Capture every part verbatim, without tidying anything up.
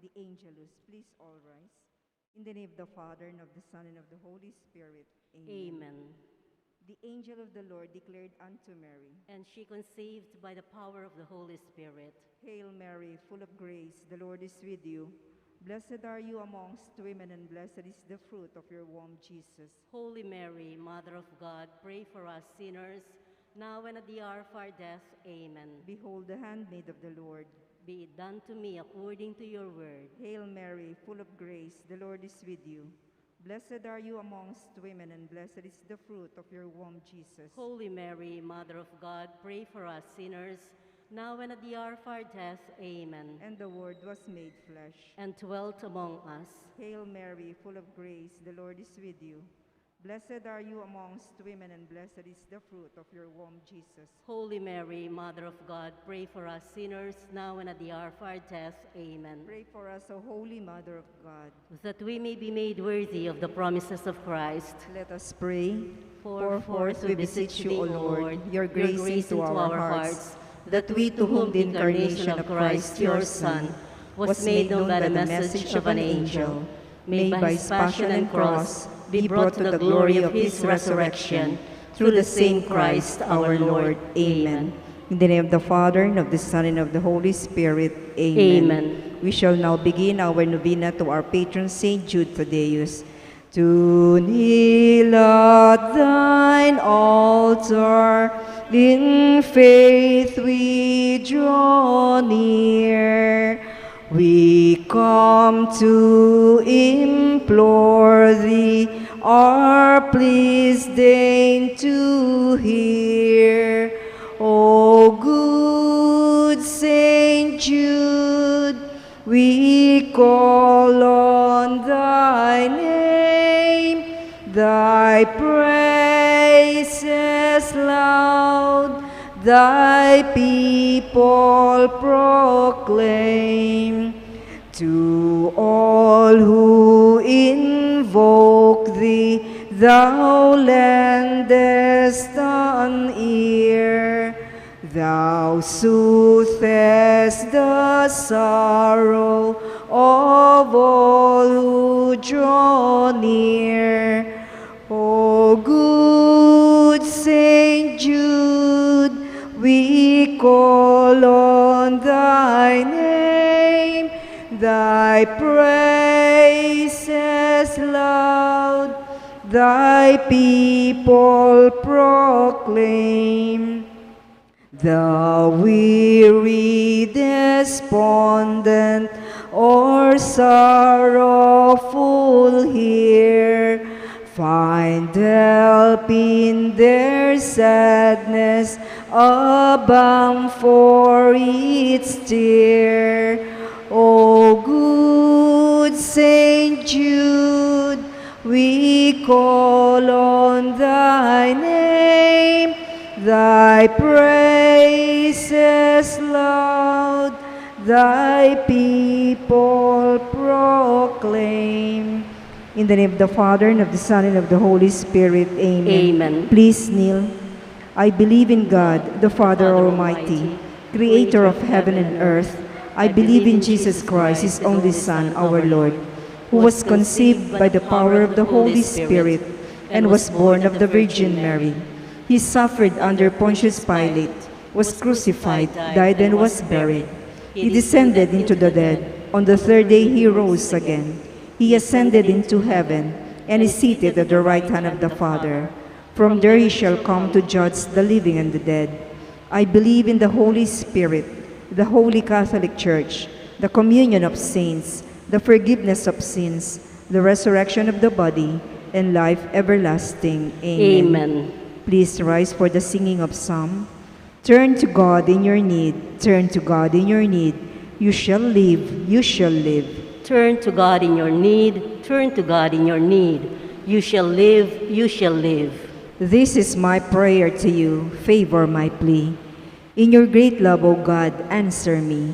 The Angelus. Please all rise. In the name of the Father, and of the Son, and of the Holy Spirit. Amen. Amen. The angel of the Lord declared unto Mary. And she conceived by the power of the Holy Spirit. Hail Mary, full of grace, the Lord is with you. Blessed are you amongst women, and blessed is the fruit of your womb, Jesus. Holy Mary, Mother of God, pray for us sinners, now and at the hour of our death. Amen. Behold the handmaid of the Lord. Be it done to me according to your word. Hail Mary, full of grace, the Lord is with you. Blessed are you amongst women, and blessed is the fruit of your womb, Jesus. Holy Mary, Mother of God, pray for us sinners, now and at the hour of our death. Amen. And the Word was made flesh. And dwelt among us. Hail Mary, full of grace, the Lord is with you. Blessed are you amongst women, and blessed is the fruit of your womb, Jesus. Holy Mary, Mother of God, pray for us sinners, now and at the hour of our death. Amen. Pray for us, O Holy Mother of God. That we may be made worthy of the promises of Christ. Let us pray. Pour forth, we beseech you, O Lord, your grace into our hearts, that we, to whom the incarnation of Christ, your Son, was made known by the message of an angel, may by his passion and cross be brought to the glory of his resurrection, through the same Christ our Lord. Amen. In the name of the Father, and of the Son, and of the Holy Spirit. Amen. Amen. We shall now begin our novena to our patron Saint Jude Thaddeus. To kneel at thine altar in faith we draw near. We come to implore thee, our pleas deign to hear. O good Saint Jude, we call on thy name, thy praises loud thy people proclaim. To all who invoke thee, thou lendest an ear. Thou soothest the sorrow of all who draw near. O good Saint Jude, we call on thy name, thy praises loud thy people proclaim. The weary, despondent, or sorrowful here find help in their sadness, a balm for each tear. O good Saint Jude, we call on thy name, thy praises loud thy people proclaim. In the name of the Father, and of the Son, and of the Holy Spirit. Amen. Amen. Please kneel. I believe in God, the Father Almighty, creator of heaven and earth. I believe in Jesus Christ, his only Son, our Lord, who was conceived by the power of the Holy Spirit and was born of the Virgin Mary. He suffered under Pontius Pilate, was crucified, died, and was buried. He descended into the dead. On the third day he rose again. He ascended into heaven and is seated at the right hand of the Father. From there he shall come to judge the living and the dead. I believe in the Holy Spirit, the Holy Catholic Church, the communion of saints, the forgiveness of sins, the resurrection of the body, and life everlasting. Amen. Amen. Please rise for the singing of Psalm. Turn to God in your need. Turn to God in your need. You shall live. You shall live. Turn to God in your need. Turn to God in your need. You shall live. You shall live. This is my prayer to you. Favor my plea. In your great love, O God, answer me.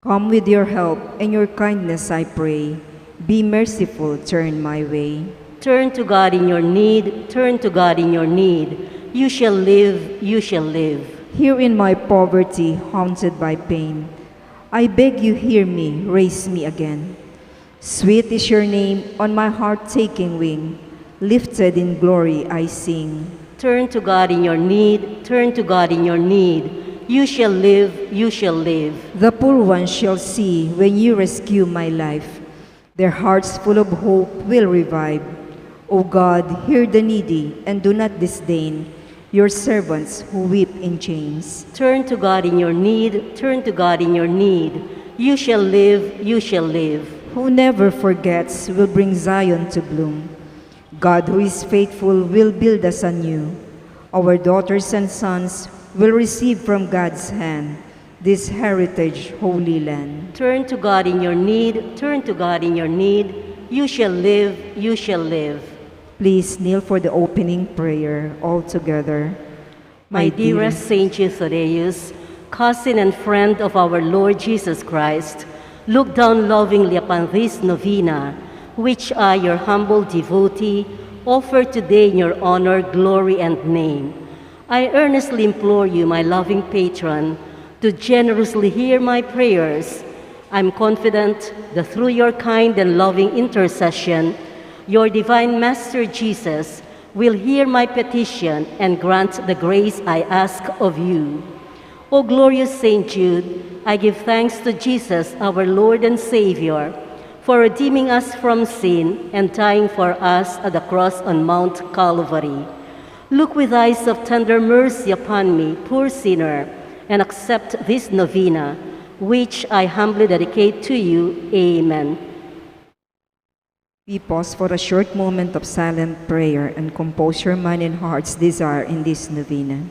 Come with your help and your kindness, I pray. Be merciful, turn my way. Turn to God in your need, turn to God in your need. You shall live, you shall live. Here in my poverty, haunted by pain, I beg you, hear me, raise me again. Sweet is your name on my heart taking wing. Lifted in glory I sing. Turn to God in your need, turn to God in your need. You shall live, you shall live. The poor one shall see when you rescue my life. Their hearts full of hope will revive. O God, hear the needy and do not disdain your servants who weep in chains. Turn to God in your need, turn to God in your need. You shall live, you shall live. Who never forgets will bring Zion to bloom. God, who is faithful, will build us anew. Our daughters and sons will receive from God's hand this heritage, Holy Land. Turn to God in your need, turn to God in your need. You shall live, you shall live. Please kneel for the opening prayer all together. My dearest Saint Jude Thaddeus, cousin and friend of our Lord Jesus Christ, look down lovingly upon this novena, which I, your humble devotee, offer today in your honor, glory, and name. I earnestly implore you, my loving patron, to generously hear my prayers. I'm confident that through your kind and loving intercession, your divine Master Jesus will hear my petition and grant the grace I ask of you. O glorious Saint Jude, I give thanks to Jesus, our Lord and Savior, for redeeming us from sin and dying for us at the cross on Mount Calvary. Look with eyes of tender mercy upon me, poor sinner, and accept this novena, which I humbly dedicate to you. Amen. We pause for a short moment of silent prayer and compose your mind and heart's desire in this novena.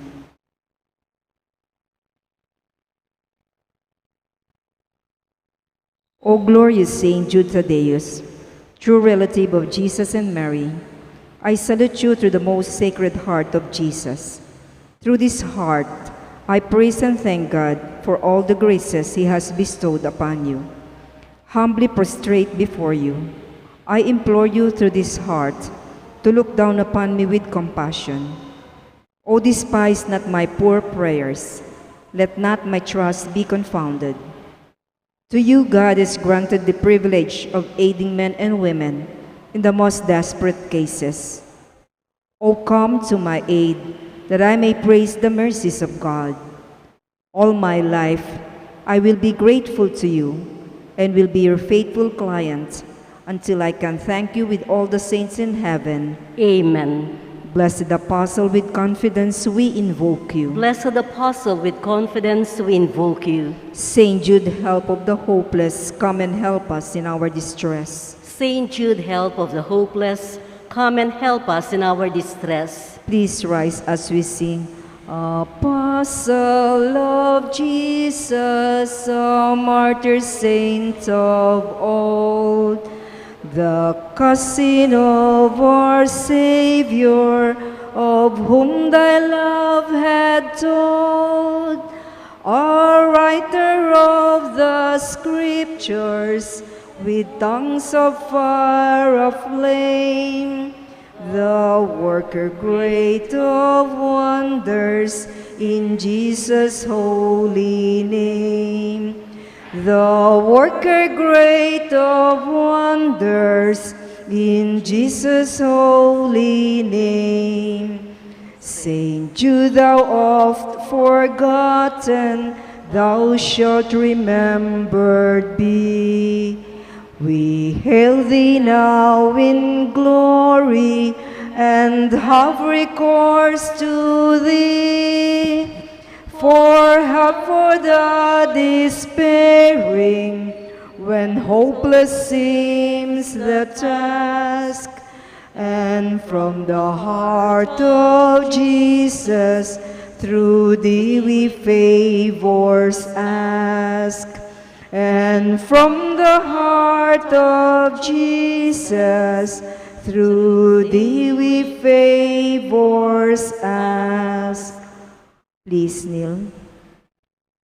O glorious Saint Jude Thaddeus, true relative of Jesus and Mary, I salute you through the most sacred heart of Jesus. Through this heart, I praise and thank God for all the graces He has bestowed upon you. Humbly prostrate before you, I implore you through this heart to look down upon me with compassion. O despise not my poor prayers, let not my trust be confounded. To you God has granted the privilege of aiding men and women in the most desperate cases. O come to my aid, that I may praise the mercies of God. All my life, I will be grateful to you and will be your faithful client until I can thank you with all the saints in heaven. Amen. Blessed Apostle, with confidence we invoke you. Blessed Apostle, with confidence we invoke you. Saint Jude, help of the hopeless, come and help us in our distress. Saint Jude, help of the hopeless, come and help us in our distress. Please rise as we sing. Apostle of Jesus, a martyr saint of old, the cousin of our Savior, of whom thy love had told, a writer of the Scriptures, with tongues of fire aflame, the worker great of wonders in Jesus' holy name. The worker great of wonders in Jesus' holy name. Saint Jude, thou oft forgotten, thou shalt remembered be. We hail thee now in glory, and have recourse to thee. For help for the despairing, when hopeless seems the task. And from the heart of Jesus, through thee we favors ask. And from the heart of Jesus, through thee we favors ask. Please kneel.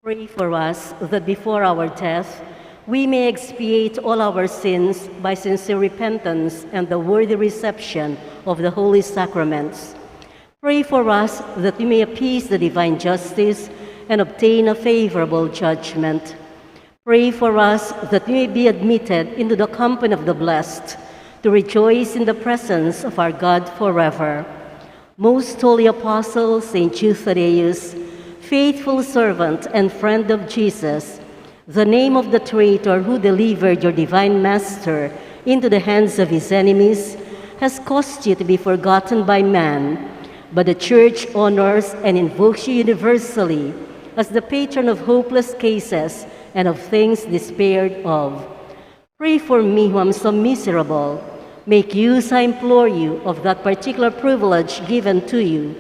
Pray for us that before our death, we may expiate all our sins by sincere repentance and the worthy reception of the holy sacraments. Pray for us that we may appease the divine justice and obtain a favorable judgment. Pray for us that we may be admitted into the company of the blessed, to rejoice in the presence of our God forever. Most holy Apostle Saint Jude Thaddeus, faithful servant and friend of Jesus, the name of the traitor who delivered your divine master into the hands of his enemies has caused you to be forgotten by man, but the Church honors and invokes you universally as the patron of hopeless cases and of things despaired of. Pray for me who am so miserable. Make use, I implore you, of that particular privilege given to you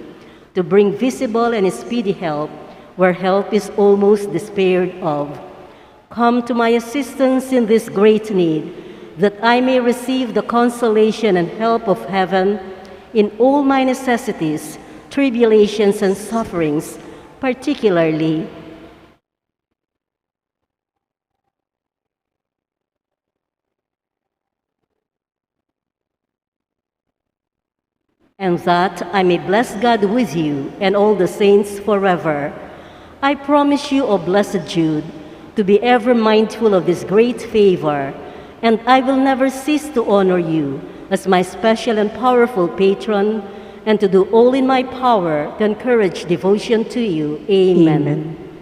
to bring visible and speedy help where help is almost despaired of. Come to my assistance in this great need, that I may receive the consolation and help of heaven in all my necessities, tribulations, and sufferings, particularly and that I may bless God with you and all the saints forever. I promise you, O blessed Jude, to be ever mindful of this great favor, and I will never cease to honor you as my special and powerful patron, and to do all in my power to encourage devotion to you. Amen. Amen.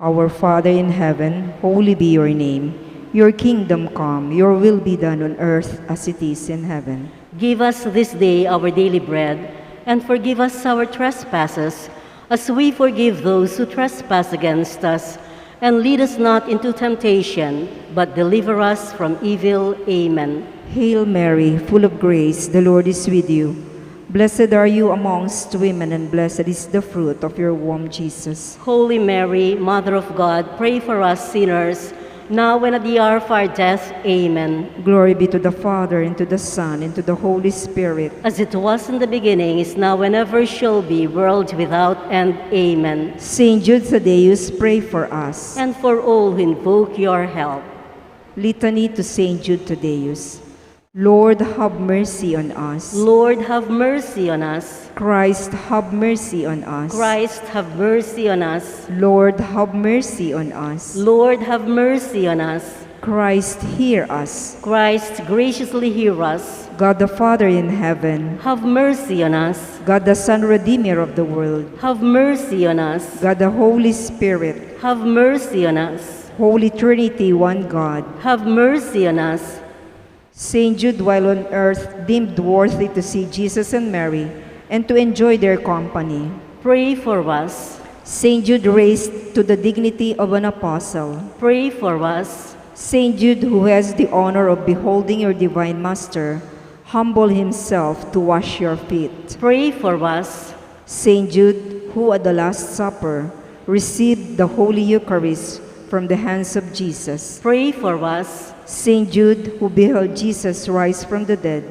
Our Father in heaven, holy be your name. Your kingdom come, your will be done on earth as it is in heaven. Give us this day our daily bread, and forgive us our trespasses, as we forgive those who trespass against us. And lead us not into temptation, but deliver us from evil. Amen. Hail Mary, full of grace, the Lord is with you. Blessed are you amongst women, and blessed is the fruit of your womb, Jesus. Holy Mary, Mother of God, pray for us sinners, now and at the hour of our death. Amen. Glory be to the Father, and to the Son, and to the Holy Spirit. As it was in the beginning, is now, and ever shall be, world without end. Amen. Saint Jude Thaddeus, pray for us. And for all who invoke your help. Litany to Saint Jude Thaddeus. Lord, have mercy on us. Lord, have mercy on us. Christ, have mercy on us. Christ, have mercy on us. Lord, have mercy on us. Lord, have mercy on us. Christ, hear us. Christ, graciously hear us. God the Father in heaven, have mercy on us. God the Son, Redeemer of the world, have mercy on us. God the Holy Spirit, have mercy on us. Holy Trinity, one God, have mercy on us. Saint Jude, while on earth, deemed worthy to see Jesus and Mary and to enjoy their company, pray for us. Saint Jude, raised to the dignity of an apostle, pray for us. Saint Jude, who has the honor of beholding your divine master, humble himself to wash your feet, pray for us. Saint Jude, who at the Last Supper received the Holy Eucharist from the hands of Jesus, pray for us. Saint Jude, who beheld Jesus rise from the dead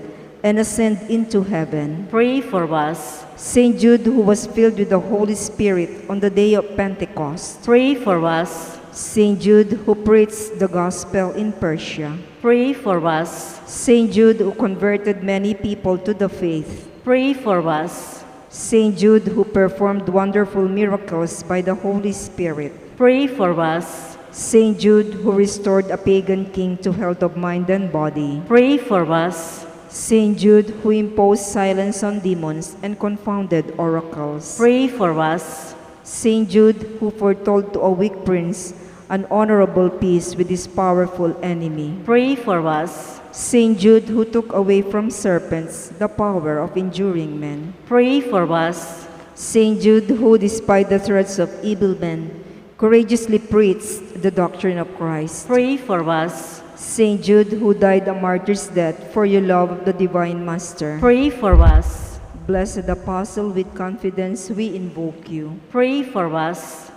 and ascend into heaven, pray for us. Saint Jude, who was filled with the Holy Spirit on the day of Pentecost, pray for us. Saint Jude, who preached the gospel in Persia, pray for us. Saint Jude, who converted many people to the faith, pray for us. Saint Jude, who performed wonderful miracles by the Holy Spirit, pray for us. Saint Jude, who restored a pagan king to health of mind and body, pray for us. Saint Jude, who imposed silence on demons and confounded oracles, pray for us. Saint Jude, who foretold to a weak prince an honorable peace with his powerful enemy, pray for us. Saint Jude, who took away from serpents the power of enduring men, pray for us. Saint Jude, who, despite the threats of evil men, courageously preached the doctrine of Christ, pray for us. Saint Jude, who died a martyr's death for your love of the Divine Master, pray for us. Blessed Apostle, with confidence we invoke you, pray for us.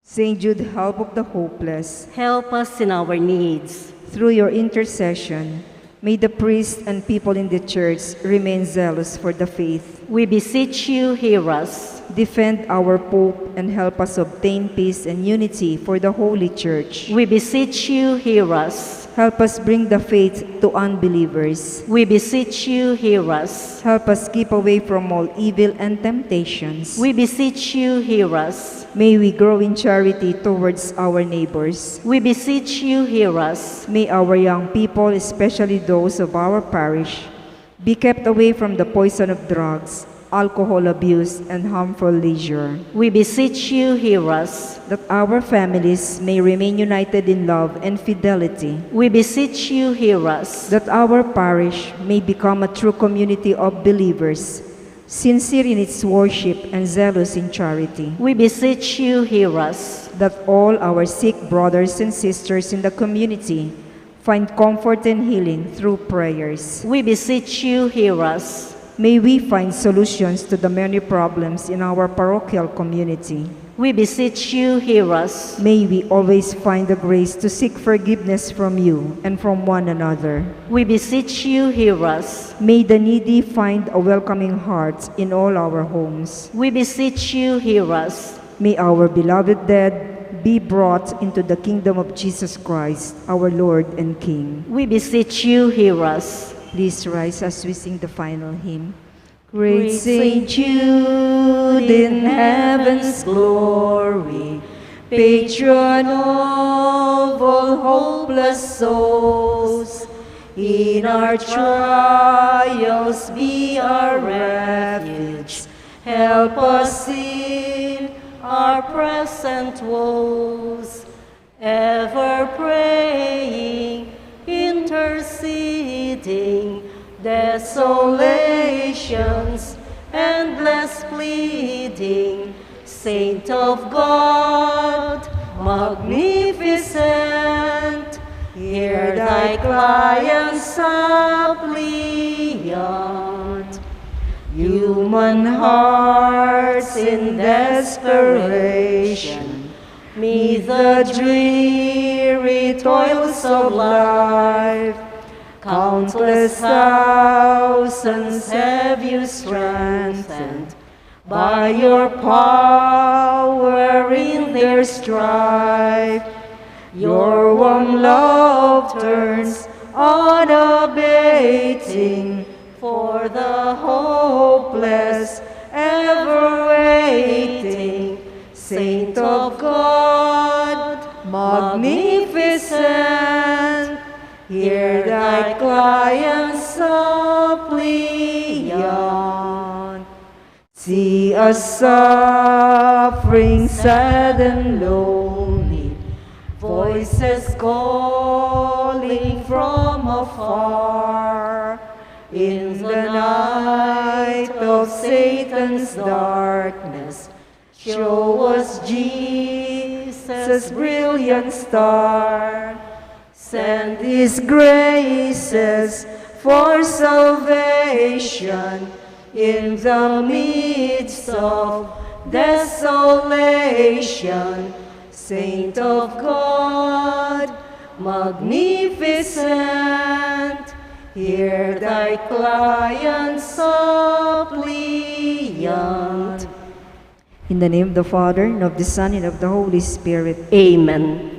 Saint Jude, help of the hopeless, help us in our needs. Through your intercession, may the priests and people in the church remain zealous for the faith, we beseech you, hear us. Defend our Pope and help us obtain peace and unity for the Holy Church. We beseech you, hear us. Help us bring the faith to unbelievers. We beseech you, hear us. Help us keep away from all evil and temptations. We beseech you, hear us. May we grow in charity towards our neighbors. We beseech you, hear us. May our young people, especially those of our parish, be kept away from the poison of drugs, alcohol abuse, and harmful leisure. We beseech you, hear us. That our families may remain united in love and fidelity. We beseech you, hear us. That our parish may become a true community of believers, sincere in its worship and zealous in charity. We beseech you, hear us. That all our sick brothers and sisters in the community find comfort and healing through prayers. We beseech you, hear us. May we find solutions to the many problems in our parochial community. We beseech you, hear us. May we always find the grace to seek forgiveness from you and from one another. We beseech you, hear us. May the needy find a welcoming heart in all our homes. We beseech you, hear us. May our beloved dead be brought into the kingdom of Jesus Christ, our Lord and King. We beseech you, hear us. Please rise as we sing the final hymn. Great Saint Jude, in heaven's glory, patron of all hopeless souls, in our trials be our refuge, help us in our present woes. Ever praying, interceding, desolations, endless pleading, Saint of God, magnificent, hear thy client's suppliant. Human hearts in desperation, 'mid the dreary toils of life, countless thousands have you strengthened by your power in their strife. Your warm love turns unabating for the hopeless, ever waiting. Saint of God, magnificent, hear thy client's suppliant. See us suffering, sad and lonely, voices calling from afar. In the night of Satan's darkness, show us Jesus, brilliant star. Send his graces for salvation in the midst of desolation. Saint of God, magnificent, hear thy client's suppliant. In the name of the Father, and of the Son, and of the Holy Spirit. Amen.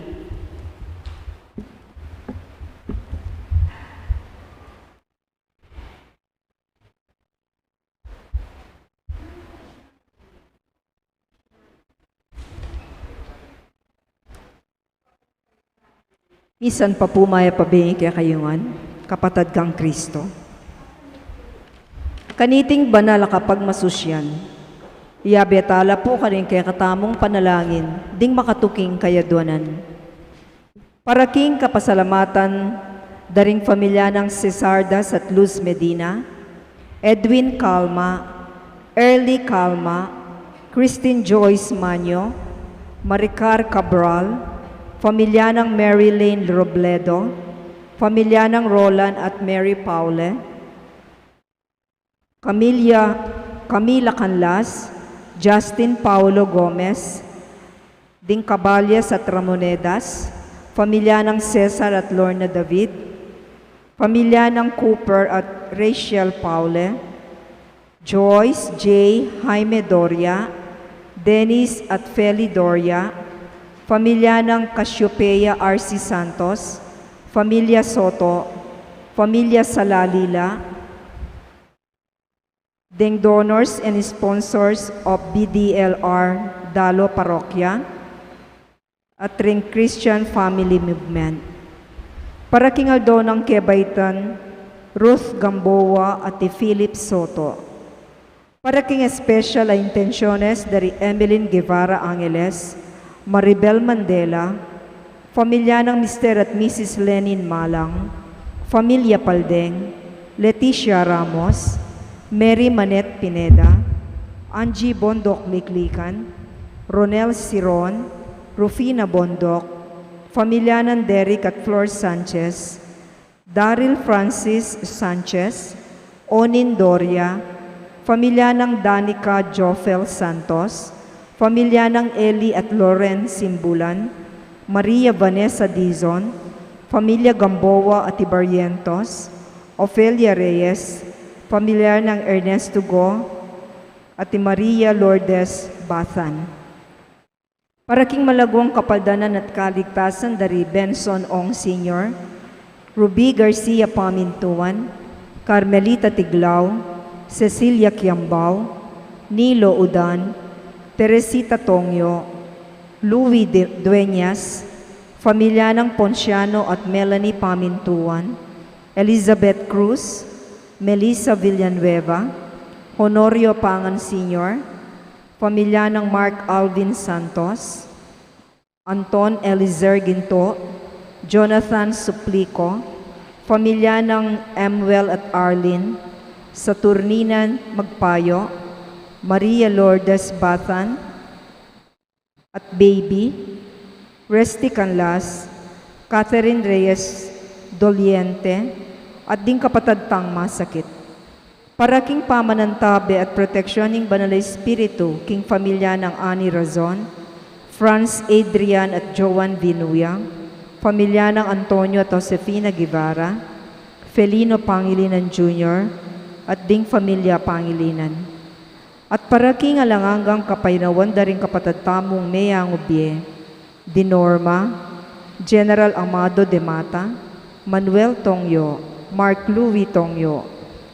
Misan pa pu mayap a bengi kekayu ngan, kapatad kang Kristo. Kaniting banal a kapagmasusyan, iyabe tala pu karing kekatamung panalangin ding makatuking kayadwanan. Para king kapasalamatan da ring pamilya nang Cesardas at Luz Medina, Edwin Calma, Early Calma, Christine Joyce Manyo, Maricar Cabral, pamilya nang Mary Lane Robledo, pamilya nang Roland at Mary Paule, Camilla, Camila Canlas, Justin Paulo Gomez, ding Caballas at Ramonedas, pamilya nang Cesar at Lorna David, pamilya nang Cooper at Rachel Paule, Joyce J. Jaime Doria, Dennis at Feli Doria, pamilya ng Cassiopeia R C Santos, pamilya Soto, pamilya Salalila, deng donors and sponsors of B D L R Dalo Parokya, at ring Christian Family Movement. Para king aldo nang kebaitan, Ruth Gamboa at i Philip Soto. Para king special a intensyones dari Emeline Guevara Angeles, Maribel Mandela, pamilya nang Mister at Missus Lenin Malang, pamilya Paldeng, Leticia Ramos, Mary Manette Pineda, Angie Bondoc Liklikan, Ronel Siron, Rufina Bondoc, pamilya nang Derek at Flor Sanchez, Daryl Francis Sanchez, Onin Doria, pamilya nang Danica Jofel Santos, pamilya nang Eli at Loren Simbulan, Maria Vanessa Dizon, pamilya Gamboa at Barrientos, Ofelia Reyes, pamilya nang Ernesto Go, at i Maria Lourdes Bathan. Para king malaguang kapaldanan at kaligtasan dari Benson Ong Senior, Ruby Garcia Pamintuan, Carmelita Tiglao, Cecilia Kiambao, Nilo Udan, Teresita Tongyo, Louis De- Dueñas, pamilya nang Ponciano at Melanie Pamintuan, Elizabeth Cruz, Melissa Villanueva, Honorio Pangan Senior, pamilya nang Mark Alvin Santos, Anton Elizer Ginto, Jonathan Suplico, pamilya nang Emuel at Arlene, Saturnina Magpayo, Maria Lourdes Bathan, at Baby, Resty Canlas, Catherine Reyes Doliente, at ding kapatad tang masakit. Para king pamanantabe at proteksyon ning Banal a Espiritu, king pamilya nang Ani Razon, Franz Adrian at Joan Vinuya, pamilya nang Antonio at Josefina Guevara, Felino Pangilinan Junior, at ding pamilya Pangilinan. At para king alang anggang kapaynawan da ring kapatad tamung meangu bie, di Norma, General Amado de Mata, Manuel Tongyo, Mark Louis Tongyo,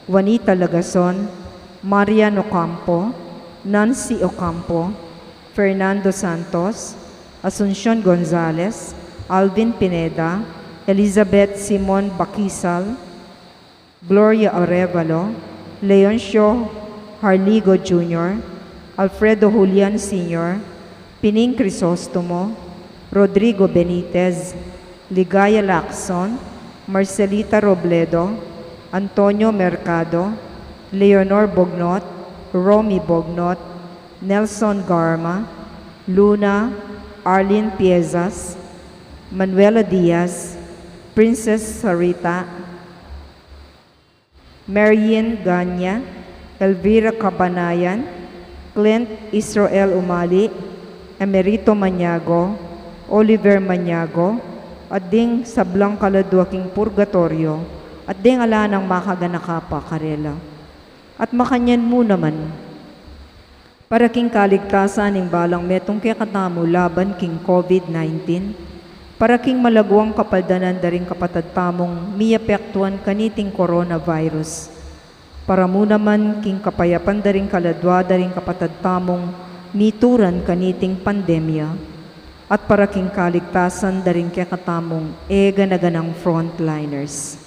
Juanita Lagason, Marian Ocampo, Nancy Ocampo, Fernando Santos, Asuncion Gonzales, Alvin Pineda, Elizabeth Simon Bakisal, Gloria Arevalo, Leoncio Harligo Junior, Alfredo Julian Senior, Pining Crisostomo, Rodrigo Benitez, Ligaya Lacson, Marcelita Robledo, Antonio Mercado, Leonor Bognot, Romy Bognot, Nelson Garma, Luna, Arlene Piezas, Manuela Diaz, Princess Sarita, Marian Ganya, Elvira Cabanayan, Clint Israel Umali, Emerito Maniago, Oliver Maniago, at ding sablang kaladua king purgatoryo, at ding ala nang makaganaka pa karela. At makanyan mu naman, para king kaligtasan ning balang metung kekatamu laban king COVID nineteen, para king malaguang kapaldanan da ring kapatad tamung miapektuan kaniting coronavirus, para mu naman king kapayapan da ring kaladua da ring kapatad tamung mituran kaniting pandemya, at para king kaligtasan da ring kekatamung e gana-ganang frontliners.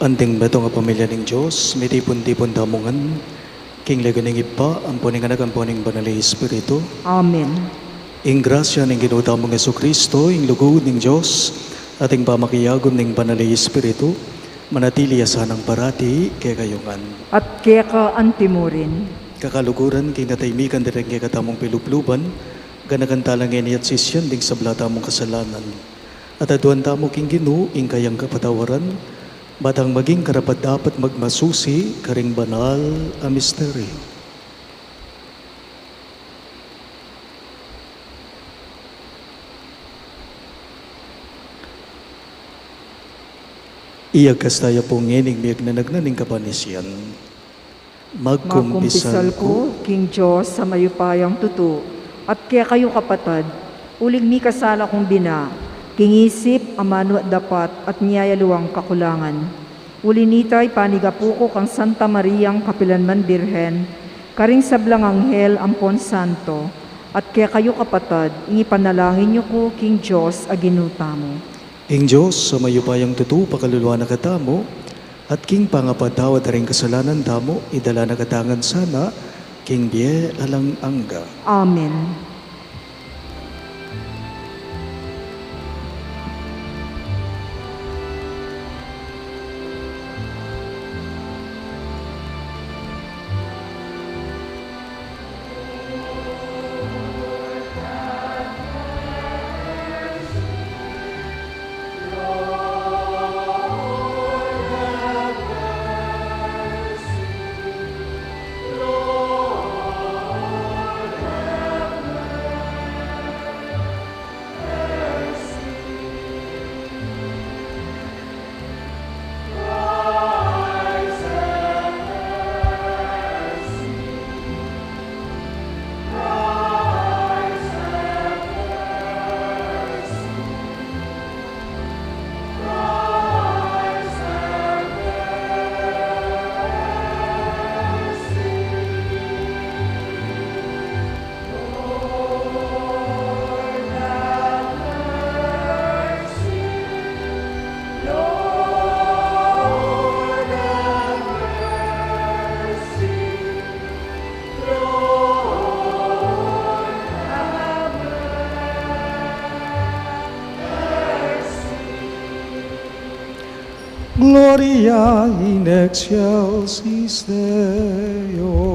Anting metung a pamilya ning Dios, mitipun-tipun tamu ngan king lagyu ning Ibpa, ampo ning Anak, ampo ning Banal a Espiritu. Amen. Ing grasya ning Ginu tamung Jesucristo, ing lugud ning Dios, at ing pamakiagum ning Banal a Espiritu, manatili ya sanang parati kekayu ngan. At keka antimurin. Kakaluguran, king katahimikan da ring kekatamung pilubluban, ganakan tala ngeni at sisian ding sabla tamung kasalanan. At aduan tamu king Ginu ing kayang kapatawaran, ba tang maging karapat-dapat magmasusi karing banal a misteryo. Iyagkas taya pu ngening miyagnanagnan ning kapanisian. Magkumpisal ku king Dios a mayupayang tutu, at kekayu kapatad, uling mikasala kung bina, king isip, amanu at dapat, at nia yaluang kakulangan. Uli nita, ipanigapu ku kang Santa Mariang kapilanman Birhen, karing sablang anghel ampon santo, at kekayu kapatad, ing ipanalangin yu ku king Dios a Ginu tamu. Ing Dios a mayupayang tutu pakaluluan na katamu, at king pangapatawad da ring kasalanan tamu, idala na katamu ngan sana king bie alang angga. Amen. Gloria in excelsis Deo.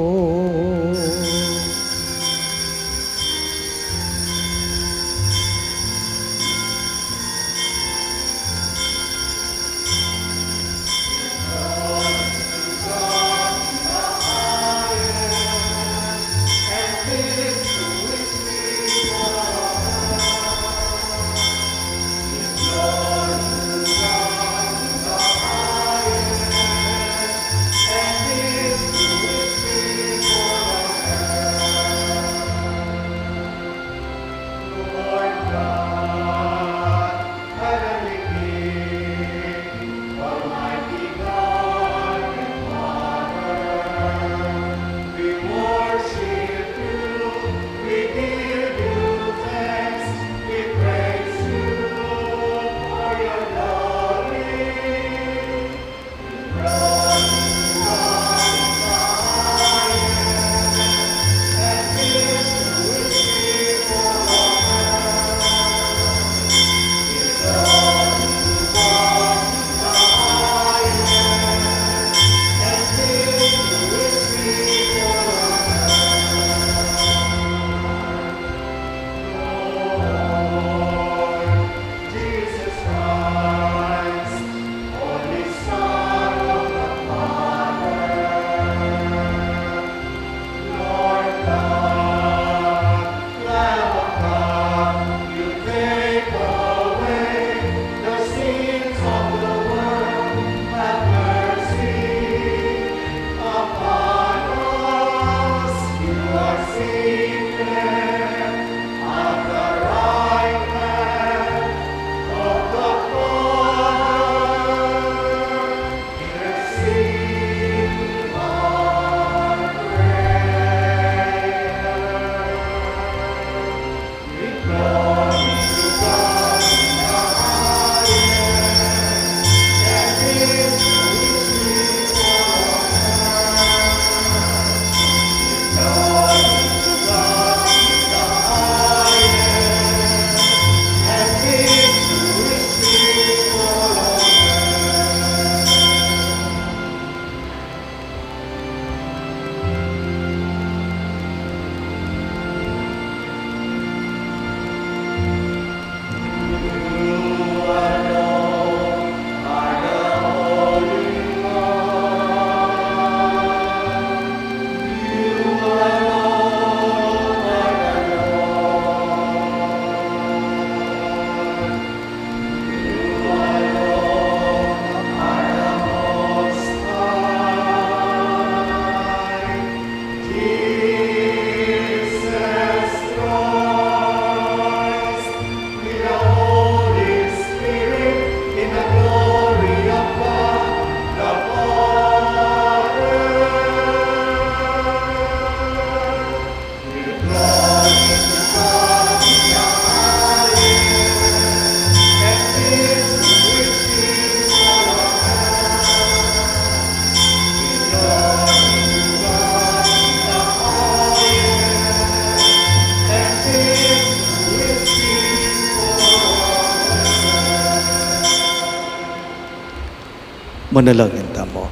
Manalangin tamu.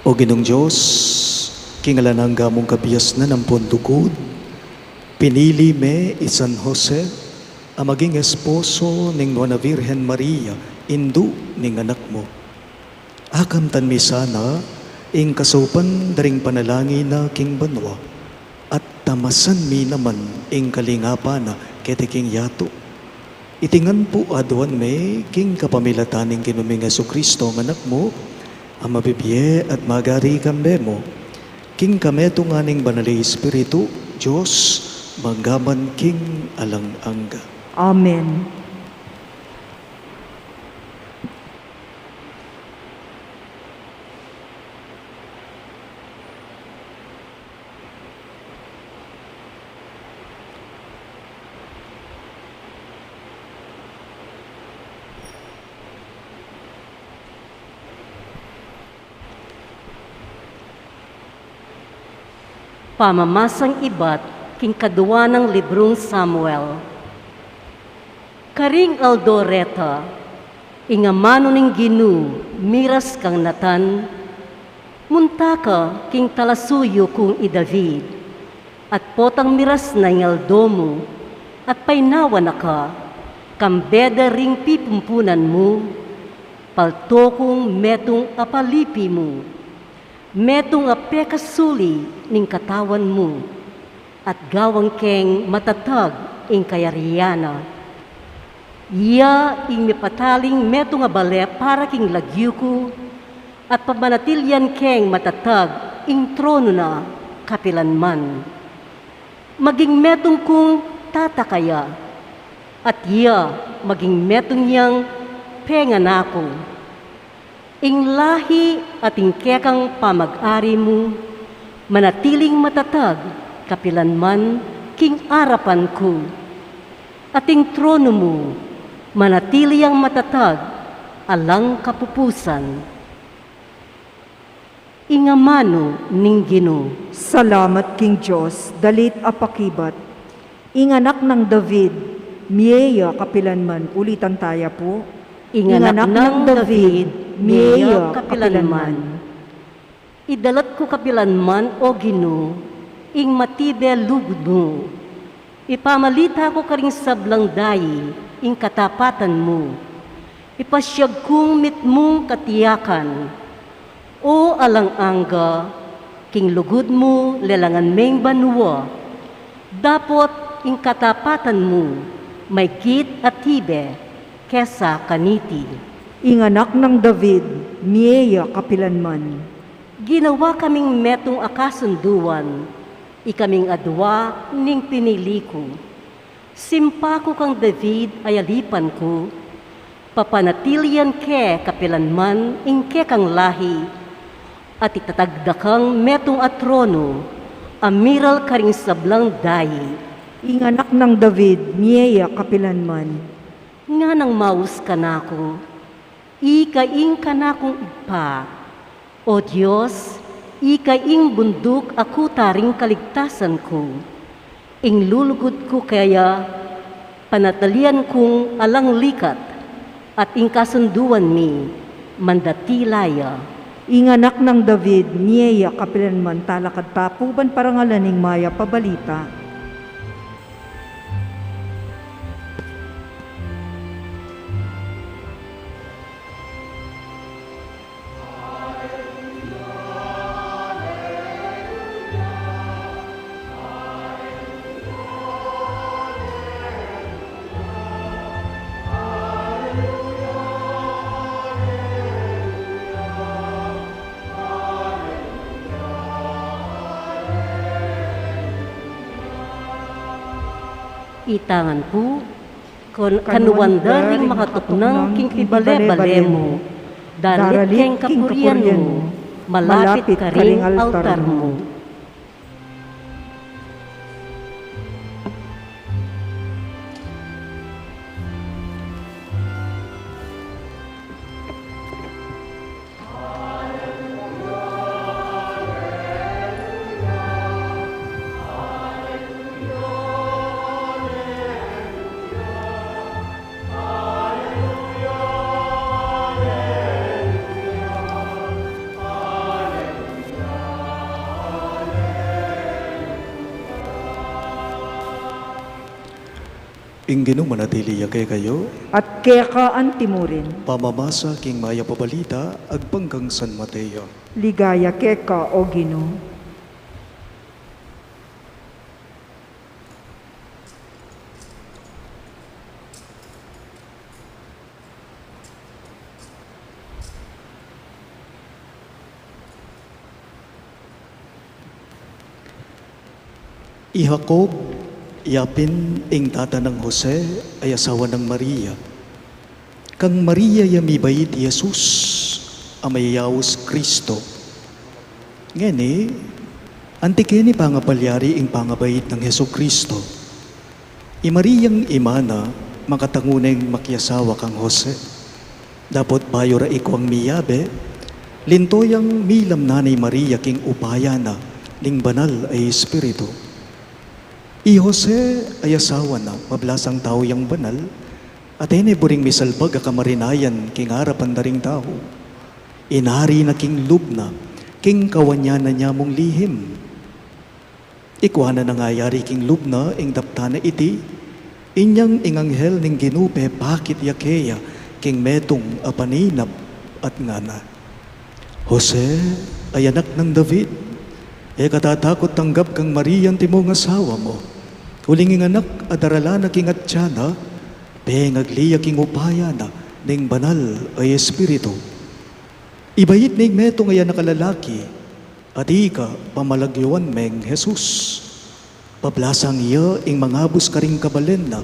O Ginung Dios, king alang angga mung kabiasnan ampon lugud, pinili me i San Jose a maging esposo ning Nuan a Virgen Maria, indu ning Anak mu. Akamtan mi sana ing kasaupan da ring panalangin na king banua, at tamasan mi naman ing kalingapan na keti king yatu. Iti ngan pu aduan mi king kapamilatan ning Ginu ming Jesucristo, a Anak mu, a mabibie at magari kambe mu, king kametungan ning Banal a Espiritu, Dios, mangga man king alang angga. Amen. Pamamasang ibat king kadua nang librung Samuel. Karing aldo reta, ing amanu ning Ginu miras kang Natan, munta ka king talasuyu kung i David, at potang miras na ing aldo mu, at painawa na ka, kambe da ring pipumpunan mu, palto kung metung a palipi mu, metung a pekasuli ning katawan mu, at gawan keng matatag ing kayarian na. Iya ing mipataling metung a bale para king lagyu ku, at pamanatilian keng matatag ing tronu na kapilanman. Maging metung kung tataka ya, at iya maging metung yang penganak ku. Ing lahi at ing kekang pamag-ari mu manatiling matatag kapilanman king arapan ku, at ing tronu mu manatili yang matatag alang kapupusan. Ing amanu ning Ginu. Salamat king Dios, dalit a pakibat. Ing anak nang David, mie ya kapilanman. Ulitan taya pu. Ing anak nang David, mie ya kapilanman. Idalat ku kapilanman, O Ginu, ing matibe lugud mu. Ipamalita ku karing sablang dayi ing katapatan mu. Ipasiag kung mitmung katiakan. O alang angga, king lugud mu lelangan meng banua. Dapot ing katapatan mu maygit a tibe kesa kaniti. Ing anak nang David, mie ya kapilanman. Ginawa kaming metung a kasunduan, ikaming adua ning pinili ku. Simpa ku kang David a yalipan ku, papanatilian ke kapilanman ing kekang lahi, at itatag da kang metung a tronu a miral karing sablang dayi. Ing anak nang David, mie ya kapilanman. Nganang maus kanaku, ika ing kanakung Ibpa. O Dios, ika ing bunduk a kuta ring kaligtasan ku. Ing lulugud ku kaya, panatilian kung alang likat, at ing kasunduan mi, mandatila ya. Ing anak nang David, mie ya kapilanman. Talakad ta pu ban parangalan ing mayap a balita. Ita ngan pu, kanuan da ring makatuknang king pibale-bale mu, daralit king kapurian mu, malapit karing altar mu. Ing Ginu manatili ya kekayu. At keka antimurin. Pamamasa king Mayap a Balita agpang kang San Mateo. Ligaya keka, O Ginu. I Jacob, yapin ing tata nang Jose, a asawa nang Maria. Kang Maria ya mibait i Jesus, a mayayaus Kristo. Ngeni, anti keni pangapalyari ing pangabait nang Jesucristo. I Mariang ima na, makatangu neng makiasawa kang Jose. Dapot bayu ra ikuang miyabe, linto yang milamnan i Maria king upaya na ning Banal a Espiritu. I Jose a asawa na, mablasang tau yang banal, at e ne buring misalbag a kamarinayan king arapan da ring tau. Inari na king lub na, king kawanyanan ya mung lihim. Ikua na nang ayari king lub na ing daptan a iti, inyang ing anghel ning Ginu pepakit ya keya king metung a paninap at ngana, Jose, a anak nang David, e ka tatakut tanggap kang Maria antimong asawa mu, uling ing anak a daralan na king atyan na, pengagli ya king upaya na ning Banal a Espiritu. Ibait ne ing metung a anak a lalaki, at ika pamalagyuan meng Jesus. Pablasang ya ing mangabus karing kabalen na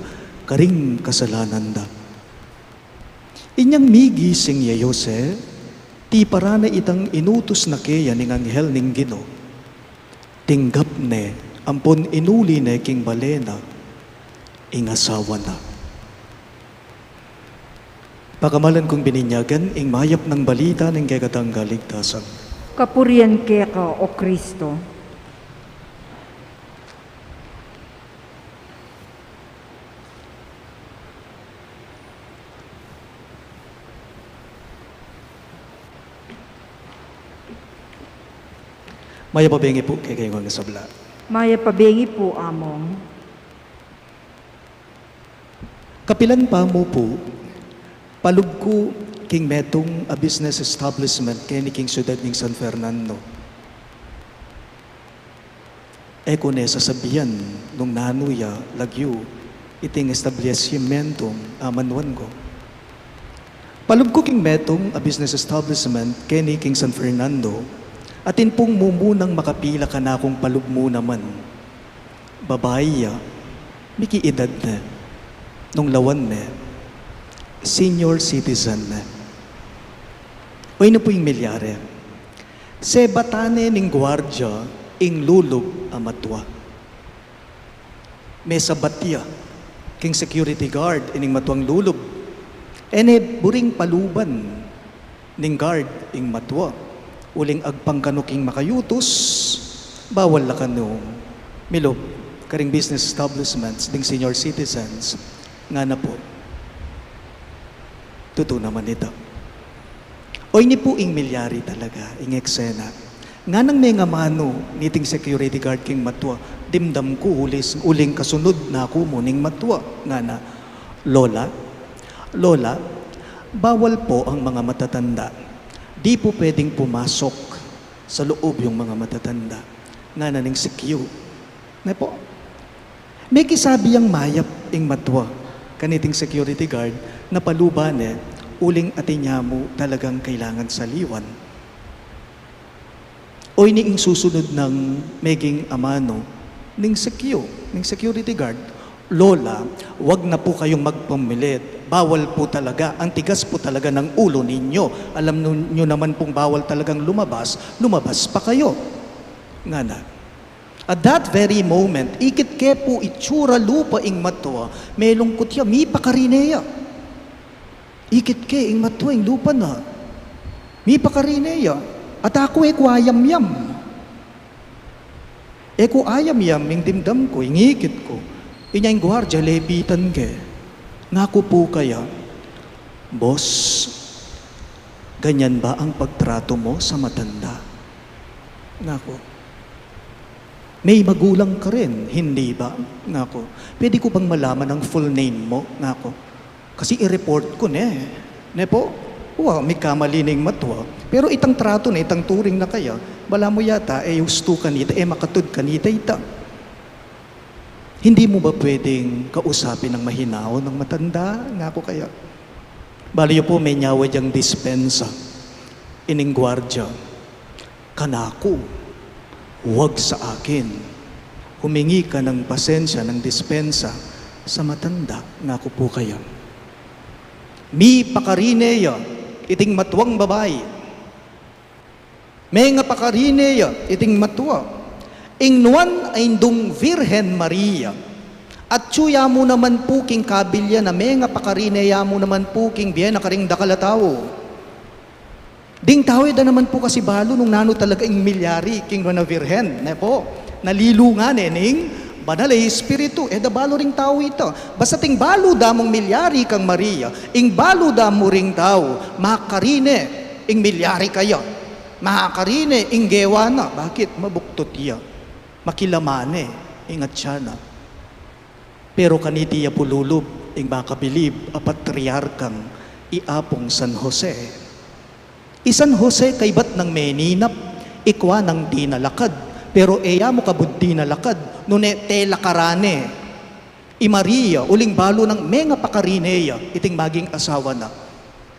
karing kasalanan da. Inyang migising ya i Jose, tiparan na itang inutus na keya ning anghel ning Ginu. Tinggap ne ampon inuli ne king bale na ing asawa na. Pakamalan kung bininyagan ing mayap nang balita ning kekatang kaligtasan. Kapurian keka, O Kristo. Mayap a bengi pu kekayu ngan sabla. Mayap a bengi pu, Among. Kapilan pa mu pu, palub ku king metung a business establishment keni king siudad ning San Fernando. E ku ne sasabian nung nanu ya lagyu iting establisimyentong amanuan ku. Palub ku king metung a business establishment keni king San Fernando, atin pung mumunang makapila kanakung palub mu naman. Babai ya, miki-edad ne. Nung lawan ne, senior citizen ne. Oyni pu ing milyari. Sebatan ne ning guardia ing lulub a matua. Mesabat ya king security guard ining matuang lulub. E ne buring paluban ning guard ing matua. Uling agpang kanu king makayutus, bawal la kanu milub karing business establishments ding senior citizens. Ngana pu, tutu naman ita. Oyni pu ing milyari talaga, ing eksena. Nganang mengamanu niting security guard king matua, dimdam ku uling, uling kasunud na ku mu ning matua. Ngana, Lola, Lola, bawal po ang mga matatanda. Di po pwedeng pumasok sa loob yung mga matatanda. Ngana ning secu. Ne pu? Mekisabi yang mayap ing matua kaniting security guard na paluban ne, uling atin ya mu talagang kailangan saliwan. Oyni ing susunod nang meging amanu ning secu, ning security guard, Lola, wag na po kayong magpamilit. Bawal po talaga. Ang tigas po talaga ng ulo ninyo. Alam nu-, nyo naman pong bawal talagang lumabas. Lumabas pa kayo. Ngana. At that very moment, ikit ke pu itsura lupa ing matua, melungkut ya, mipakarine ya. Ikit ke ing matua ing lupa na. Mipakarine ya. At aku e ku ayamyam. E ku ayamyam ing dimdam ku, ing ikit ku. Inya ing guardia, lepitan ke. Ngaku pu kaya, Boss, ganyan ba ang pagtrato mo sa matanda? Ngaku. May magulang ka rin, hindi ba? Ngaku, pwede ko bang malaman ang full name mo? Ngaku, kasi i-report ko ne. Ne po? Wa, mikamali ning matwa. Pero itang trato na, itang turing na kaya, balamu yata, e ustu kanita, e makatud kanita ita. Hindi mo ba pwedeng kausapin ng mahinahon ang matanda? Ngaku kaya. Bale yu po, menyawa diyang dispensa ining guardia kanaku, wag sa akin. Humingi ka ng pasensya, ng dispensa sa matanda, ngaku po kaya. Mipakarine ya iting matwang babai. Mengapakarine ya iting matwa. Ing nuan a indung Virgen Maria. Atyu ya mu naman pu king kabil ya na mengapakarine ya mu naman pu king bie na karing dakal a tau. Ding tau e da naman pu kasi balu nung nanu talaga ing milyari king nuan a Virgen, ne po? Nalilu ngana ne ning Banal a Espiritu, e da balu ring tau ita. Basta ting balu da mung milyari kang Maria, ing balu da mu ring tau, makarine ing milyari kaya. Makarine ing gewa na. Bakit? Mabuktut ya. Makilaman ne ing atyan na. Pero kaniti ya pu lulub ing makabilib a patriarkang i Apung San Jose. I San Jose kaybat nang meninap, ikwa nang tinalakad, pero e ya mu kabud tinalakad, nune telakaran ne i Maria, uling balu nang mengapakarine ya iting maging asawa na.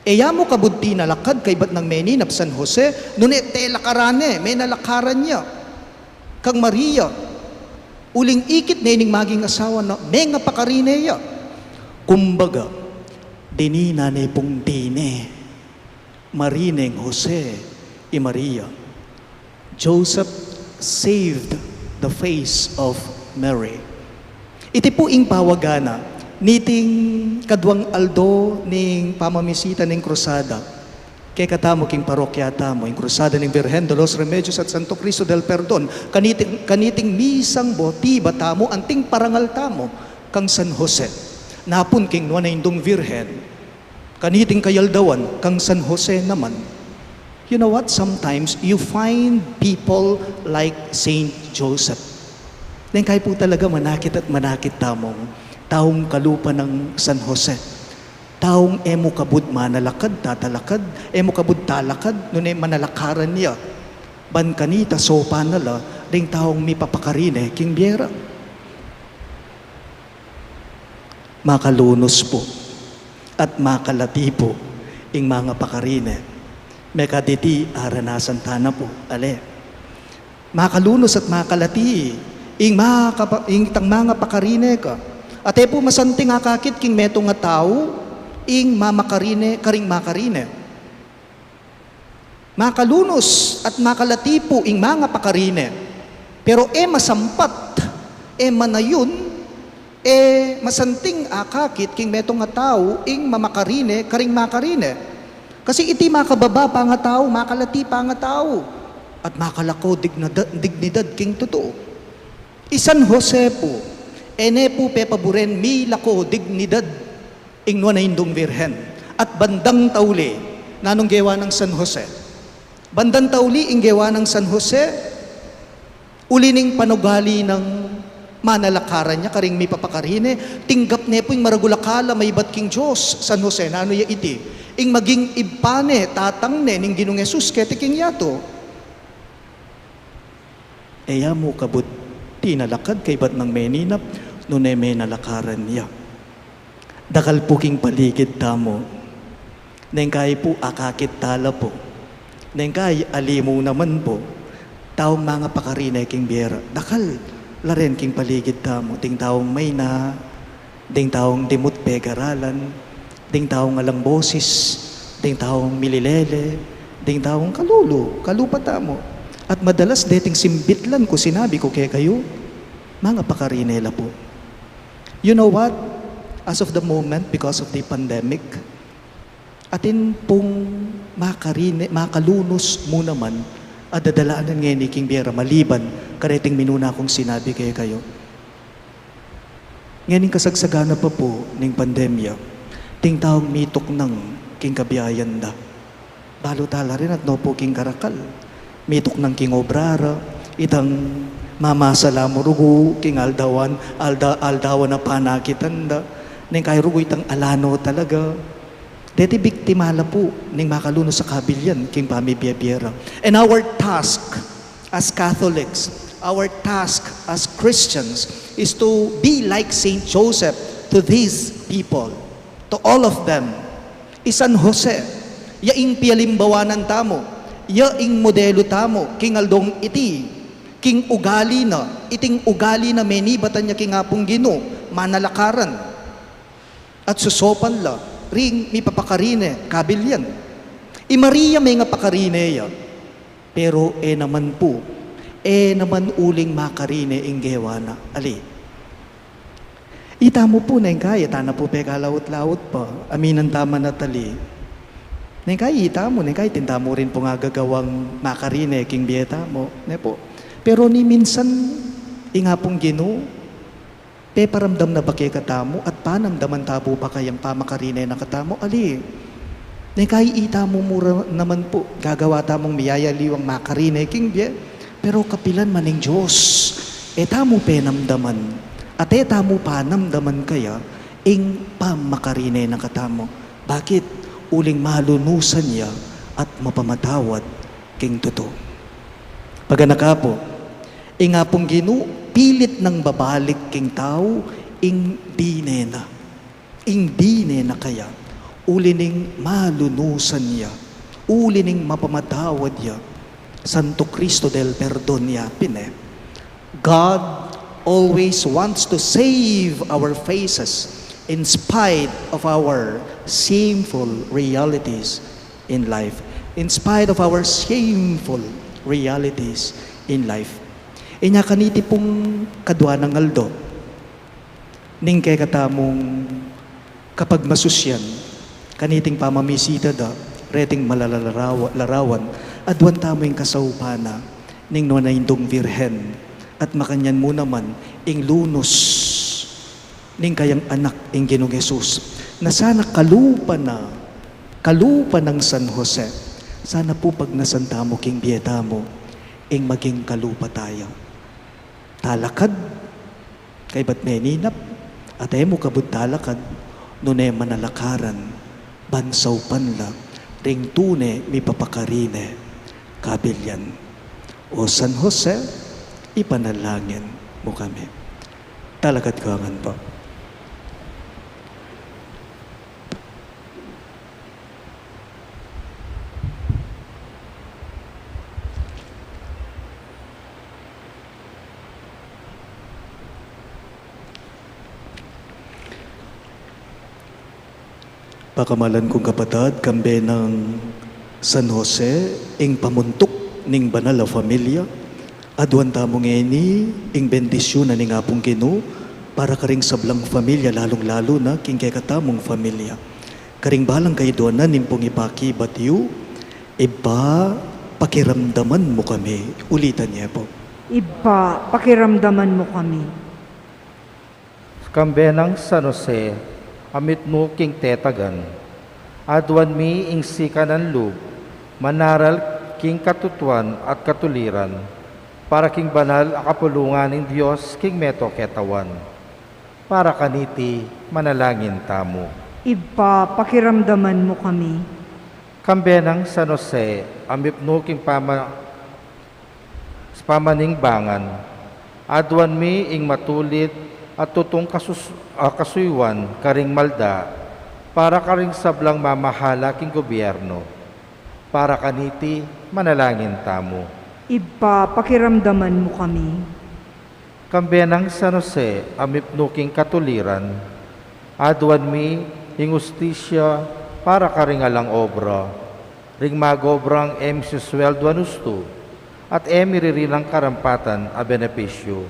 E ya mu kabud tinalakad kaybat nang meninap San Jose, nune telakaran ne, menalakaran ya kang Maria, uling ikit ne ning maging asawa na mengapakarine ya. Kumbaga, dininan ne pung dine. Marineng Jose i Maria. Joseph saved the face of Mary. Iti pu ing pawaga na niting kaduang aldo ning pamamisita ning Krusada kekatamu king parokya tamu, ing Krusada ning Virgen de los Remedios at Santo Cristo del Perdon. Kaniting, kaniting misang botiba tamu, anting parangal tamu kang San Jose. Napun king nuan a indung Virgen, kaniting kayaldawan kang San Jose naman. You know what? Sometimes you find people like Saint Joseph. Neng kai pu talaga manakit at manakit tamung taung kalupa nang San Jose. Taung e mu kabud manalakad, tatalakad, e mu kabud talakad, nune manalakaran ya. Ban kanita sopan na la ring taung mipapakarine king bie ra. Makalunus pu at makalati pu ing mangapakarine. Mekaditi aranasan tana pu, ale. Makalunus at makalati ing makapa-, ing tang mangapakarine ka. At e pu masanting akakit king metung a tau ing mamakarine karing makarine. Makalunus at makalati pu ing mangapakarine. Pero e masampat, e manayun, e masanting akakit king metung a tau ing mamakarine karing makarine. Kasi iti makababa pa nga tau, makalati pa nga tau, at makalako dignada-, dignidad king tutu. I San Jose pu, e ne pu pepaburen milako dignidad ing nuan a indung Virgen. At bandang tauli, nanung gewa nang San Jose? Bandang tauli ing gewa nang San Jose, uli ning panugali nang manalakaran ya karing mipapakarine, tinggap ne pu ing maragul a kalam a ibat king Dios. San Jose, nanu ya iti? Ing maging ibpa ne, tatang ne ning Ginung Jesus keti king yatu. E ya mu kabud tinalakad kaybat nang meninap, nune menalakaran ya. Dakal pu king paligid tamu. Neng kai pu akakit tala pu. Neng kai ali mu naman pu. Taung mangapakarine king bie ra. Dakal la rin king paligid tamu. Ding taung maina, ding taung dimut pegaralan, ding taung alang bosis, ding taung mililele, ding taung kalulu, kalupa tamu. At madalas deting simbitlan ku, sinabi ku kekayu, mangapakarine la pu. You know what? As of the moment, because of the pandemic, atin pung makarine, makalunus mu naman a dadalanan ngeni king bie ra maliban kareting minuna kung sinabi kekayu. Ngening kasagsagan na pa pu ning pandemya, ding taung mituknang king kabiayan da. Balu tala rin at no pu king karakal. Mituknang king obra ra, itang Mamasa la mu rugu king aldawan, alda-, aldawan a panakitan da, neng kaya rugu itang ala no talaga. Deti biktima la pu ning makalunus a kabilyan king pamibie-bie ra. And our task as Catholics, our task as Christians is to be like Saint Joseph to these people, to all of them. I San Jose, ya ing pialimbawanan tamu, ya ing modelu tamu king aldong iti, king ugali na, iting ugali na menibatan ya king Apung Ginu, manalakaran. At susopan la ring mipapakarine kabilyan. I Maria mengapakarine ya, pero e naman pu, e naman uling makarine ing gewa na. Ali, itamu pu neng kaya, tana pu pekalaut-laut pa, aminan tamu na tali. Neng kaya itamu, neng kaya atin tamu rin pung agagawang makarine king bie tamu, ne pu? Pero ni minsan, ing Apung Ginu, peparamdam na ba kekatamu at panamdaman tamu pa kayang pamakarine na katamu? Ali, neng kaya itamu mu ra naman pu, gagawa tamung miyayaliwang makarine king bie, pero kapilan man ing Dios, e tamu penamdaman, at e tamu panamdaman kaya ing pamakarine na katamu. Bakit? Uling malunusan ya at mapamatawad king tutu. Paganaka pu, ing Apung Ginu, pilit nang babalik king tau ing dine na. Ing dine na kaya, uli ning malunusan ya, uli ning mapamatawad ya, Santo Cristo del Perdon ya pin e. God always wants to save our faces in spite of our shameful realities in life. In spite of our shameful realities in life. Inya kaniti pung kadwa nang aldo ning kekatamung kapagmasusyan, kaniting pamamisita da reting malalalarawa-, larawan, aduan tamu ing kasaupan na ning Nuan a Indung Virgen, at makanyan mu naman ing lunus ning kayang anak ing Ginung Jesus, na sana kalupa na, kalupa nang San Jose, sana pu pagnasan tamu king bie tamu ing maging kalupa taya. Talakad, kaybat meninap, at e mu kabud talakad, nune manalakaran, ban saupan la ring tune mipapakarine kabilyan. O San Jose, ipanalangin mu kami. Talakad ka ngan pu. Pakamalan kung kapatad, kambe nang San Jose, ing pamuntuk ning banal a familia, aduan tamu ngeni ing bendisyun na ning Apung Ginu para karing sablang familia, lalung-lalu na king kekatamung familia. Karing balang kaiduanan ning pung ipakibat yu, Ibpa, pakiramdaman mu kami. Ulitan ye pu. Ibpa, pakiramdaman mu kami. Kambe nang San Jose, a mipnu king tetagan, aduan mi ing sikanan lub, manaral king katutuan at katuliran, para king banal a kapulungan ning Dios king meto ketawan. Para kaniti, manalangin tamu. Ibpa, pakiramdaman mu kami. Kambe nang San Jose, a mipnu king pama-, pamaningbangan, aduan mi ing matulid at tutung kasus-, a, kasuyuan karing malda, para karing sablang mamahala king gobyerno. Para kaniti, manalangin tamu. Ibpa, pakiramdaman mu kami. Kambe nang San Jose, a mipnu king katuliran, aduan mi ing ustisya para karing alang obra, ring magobrang e misiswelduan ustu, at e miririnang karampatan a benepisyu.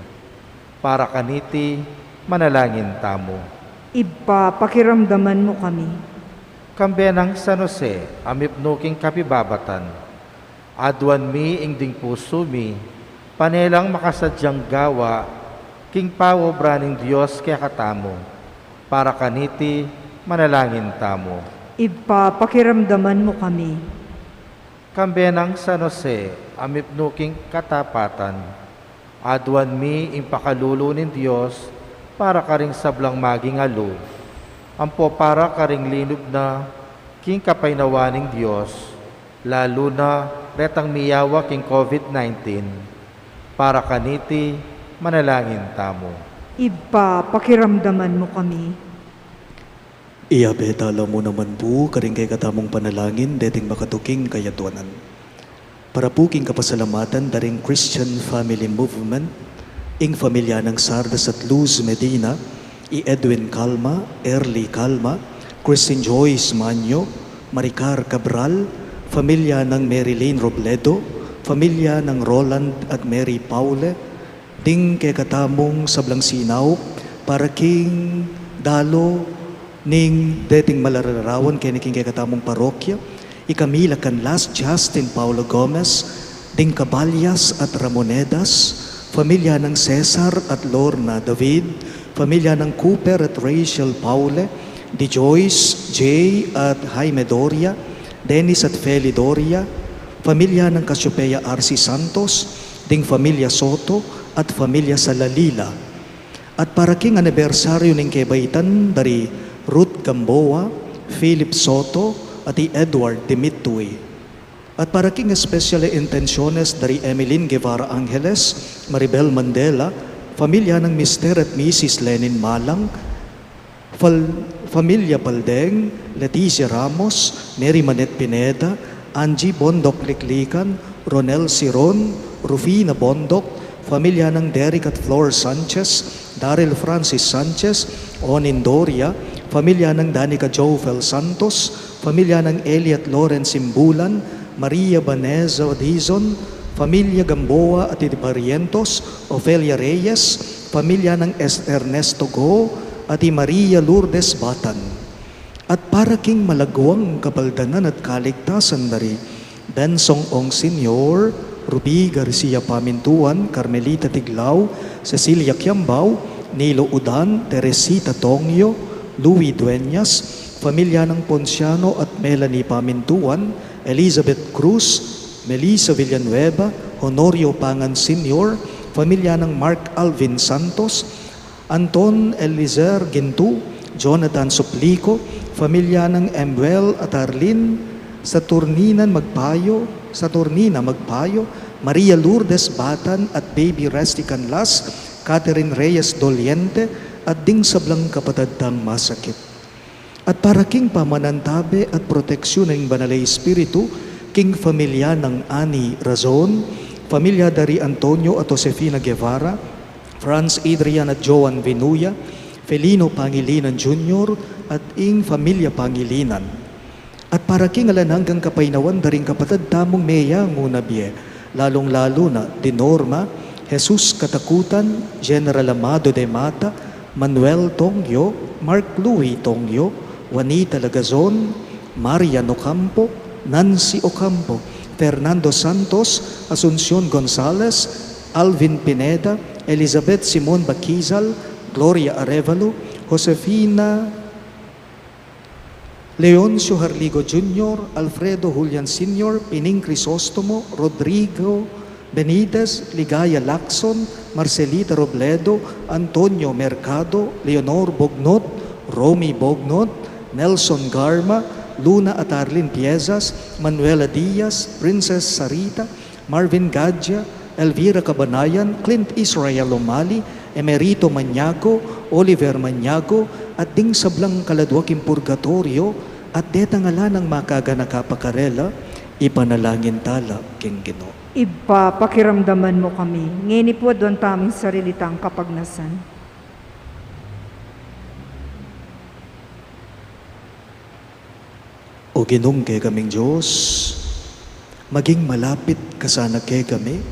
Para kaniti, manalangin tamu. Ibpa, pakiramdaman mu kami. Kambe nang San Jose, a mipnu king kapibabatan, aduan mi ing ding pusu mi, pane lang makasadyang gawa king paobra ning Dios kekatamu. Para kaniti, manalangin tamu. Ibpa, pakiramdaman mu kami. Kambe nang San Jose, a mipnu king katapatan, Aduan mi ing pakalulu ning Dios para karing sablang maging alu, ampo para karing linub na king kapaynawan ning Dios, lalu na retang miyawa king COVID nineteen. Para kaniti, manalangin tamu. Ibpa, pakiramdaman mu kami. Iyabe tala mu naman pu karing kekatamung panalangin deting makatuking kayadwanan. Para pu king kapasalamatan da ring Christian Family Movement, ing familia nang Sardas at Luz Medina, i Edwin Calma, Early Calma, Christine Joyce Manyo, Maricar Cabral, familia nang Marilyn Robledo, familia nang Roland at Mary Paule, ding kekatamung sablang sinaup, para king dalu ning deting malararawan keni king kekatamung parokya, i Camila Canlas, Justin Paulo Gomez, ding Caballas at Ramonedas, familia nang Cesar at Lorna David, familia nang Cooper at Rachel Paule, di Joyce, Jay at Jaime Doria, Dennis at Feli Doria, familia nang Cassiopeia R C Santos, ding familia Soto at familia Salalila. At para king anibersaryu ning kebaitan da ri Ruth Gamboa, Philip Soto, at i Edward Dimitui. At para king espesyal a intensyones da ri Emeline Guevara Angeles, Maribel Mandela, familia nang Mister at Missus Lenin Malang, Fal-, familia Paldeng, Leticia Ramos, Mary Manette Pineda, Angie Bondoc Liklikan, Ronel Siron, Rufina Bondoc, familia nang Derek at Flor Sanchez, Daryl Francis Sanchez, Onin Doria, familia nang Danica Jovel Santos, familia nang Eli at Lawrence Simbulan, Maria Baneza Dizon, familia Gamboa at de Barrientos, Ofelia Reyes, familia nang Es-, Ernesto Go, at i Maria Lourdes Batan. At para king malagwang kapaldanan at kaligtasan da ri Bensong Ong Senior, Ruby Garcia Pamintuan, Carmelita Tiglao, Cecilia Kiambao, Nilo Udan, Teresita Tongyo, Louis Dueñas, familia nang Ponciano at Melanie Pamintuan, Elizabeth Cruz, Melissa Villanueva, Honorio Pangan Senior, familia nang Mark Alvin Santos, Anton Elizer Gintu, Jonathan Suplico, familia nang Embuel at Arlene, Saturnina Magpayo, Saturnina Magpayo, Maria Lourdes Batan at Baby Resty Canlas, Catherine Reyes Doliente, at ding sablang kapatad tang masakit. At para king pamanantabe at proteksyon ning Banal a Espiritu, king familia nang Ani Razon, familia da ri Antonio at Josefina Guevara, Franz Adrian at Joan Vinuya, Felino Pangilinan Junior, at ing familia Pangilinan. At para king alang anggang kapaynawan da ring kapatad tamung meyangu na bie, lalung-lalu na di Norma, Jesus Katakutan, General Amado de Mata, Manuel Tongyo, Mark Louis Tongyo, Juanita Lagazon, Marian Ocampo, Nancy Ocampo, Fernando Santos, Asuncion Gonzalez, Alvin Pineda, Elizabeth Simon Bacquizal, Gloria Arevalo, Josefina Leoncio Harligo Junior, Alfredo Julian Senior, Pining Crisostomo, Rodrigo Benitez, Ligaya Lacson, Marcelita Robledo, Antonio Mercado, Leonor Bognot, Romy Bognot, Nelson Garma, Luna at Arlene Piezas, Manuela Diaz, Princess Sarita, Marvin Gadja, Elvira Cabanayan, Clint Israel Omali, Emerito Maniago, Oliver Maniago, at ding sablang kaladwa king purgatoryo, at detang ala nang makaganaka pa karela, ipanalangin tala king Ginu. Ibpa, pakiramdaman mu kami. Ngeni pu aduan taming sarili tang kapagnasan. O Ginung kekaming Dios, maging malapit ka sana kekami,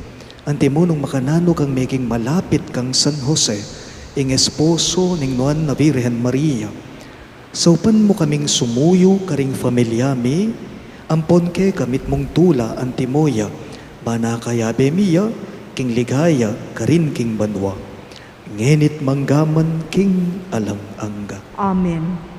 antimo nung makananu kang meging malapit kang San Jose, ing esposo ning Nuan a Virgen Maria. Saupan mu kaming sumuyu karing familia mi, ampon kekami mitmung tula antimo ya, ban akayabe mi ya king ligaya karin king banua. Ngeni't manggaman king alang angga. Amen.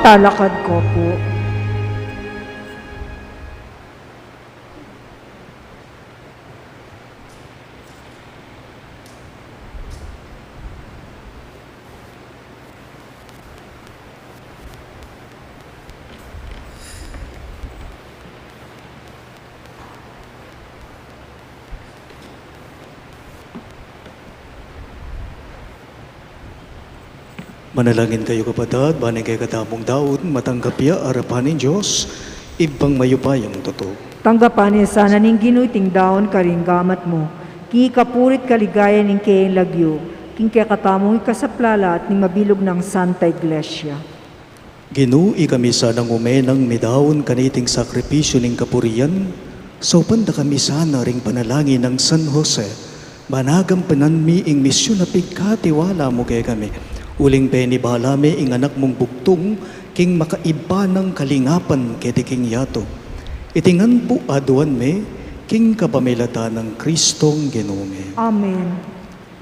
Talakad ko po. Manalangin kayu, kapatad, ban ing kekatamung daun matanggap ya arapan ning Dios, Ibpang mayupayang tutu. Tanggapan na sana ning Ginu iting daun karing gamat mu, king ikapuri't kaligayan ning keyang lagyu, king kekatamung ikasaplala at ning mabilug nang Santa Iglesia. Ginu, ikami sanang ume nang midaun kaniting sakripisyu ning kapurian, saupan da kami sana ring panalangin nang San Jose, ban agampanan mi ing misyun a pigkatiwala mu kekami, uling penibala mi ing anak mung bugtung king makaibpa nang kalingapan keti king yatu. Iti ngan pu aduan mi king kapamilatan nang Kristong Ginu mi. Amen.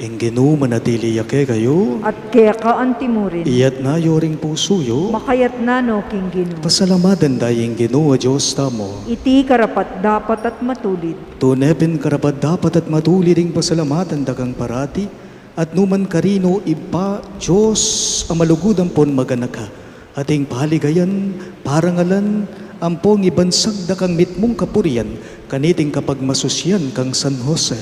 Ing Ginu manatili ya kekayu. At keka antimurin. Iyatna yu ring pusu yu. Makayatna no king Ginu. Pasalamatan da ing Ginu a Dios tamu. Iti karapat-dapat at matulid. Tune pin karapat-dapat at matulid ing pasalamatan da kang parati, at nukarin man, Ibpa, Dios a malugud ampon maganaka, at ing paligayan, parangalan, ampong ibansag da kang mitmung kapurian, kaniting kapagmasusyan kang San Jose.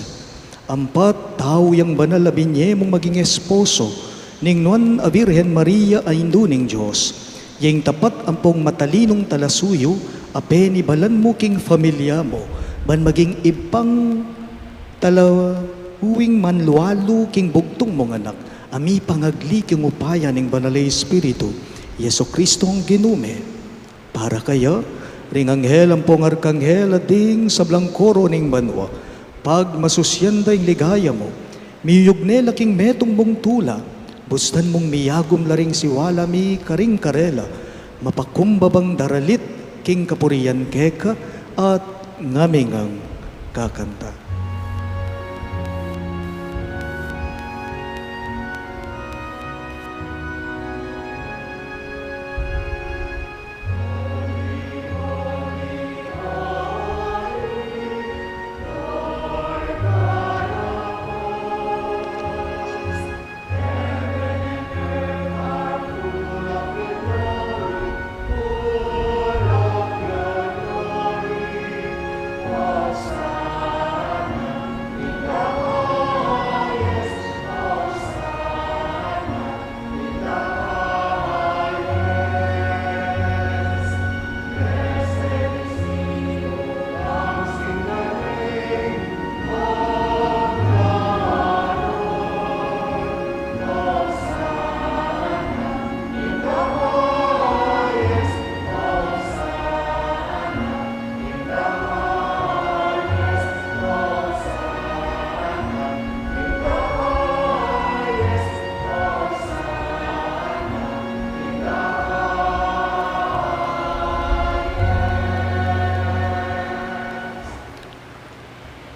Ampat tau yang banal a binye mung maging esposo ning Nuan a Virgen Maria a Indu ning Dios, ya ing tapat ampong matalinung talasuyu a penibalan mu king familia mu, ban maging ibpang talauing manlualu king bugtung mung anak, a mipangagli king upaya ning Banal a Espiritu, Jesucristong Ginu mi. Para kaya, ring anghel ampong arkanghel at ding sablang koro ning banua, pagmasusyan da ing ligaya mu, miyugne la king metung mung tula, bustan mung miyagum la ring siwala mi karing karela, mapakumbabang daralit king kapurian keka, at ngami ngang kakanta.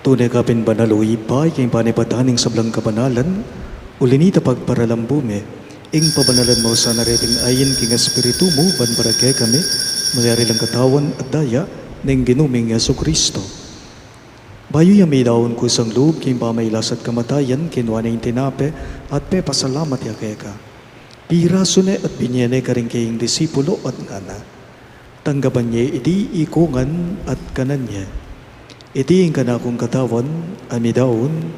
Tune ka pin banal, o Ibpa, ika ing panibatan ning sablang kabanalan, uli na nita pagparalambu mi ing pabanalan mu sana reting ain king Espiritu mu, ban para kekami mayari lang katawan at daya ning Ginu ming Jesucristo. Bayu ya midaun kusang lub king pamailas at kamatayan, kinua ne ing tinape at pepasalamat ya keka, pirasu ne at binye ne karing keyang disipulo at ngana: Tanggapan ye iti ikongan at kanan ye. Iti ing kanakung katawan a midaun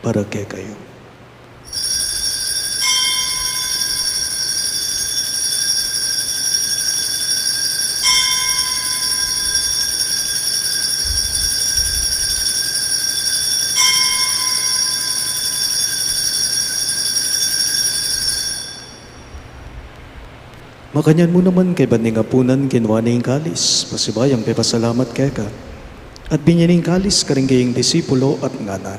para kekayu. Makanyan mu naman kaybat ning apunan, kinua ne ing kalis, pasibayung pepasalamat keka, at binye ne ing kalis karing keyang disipulo at ngana: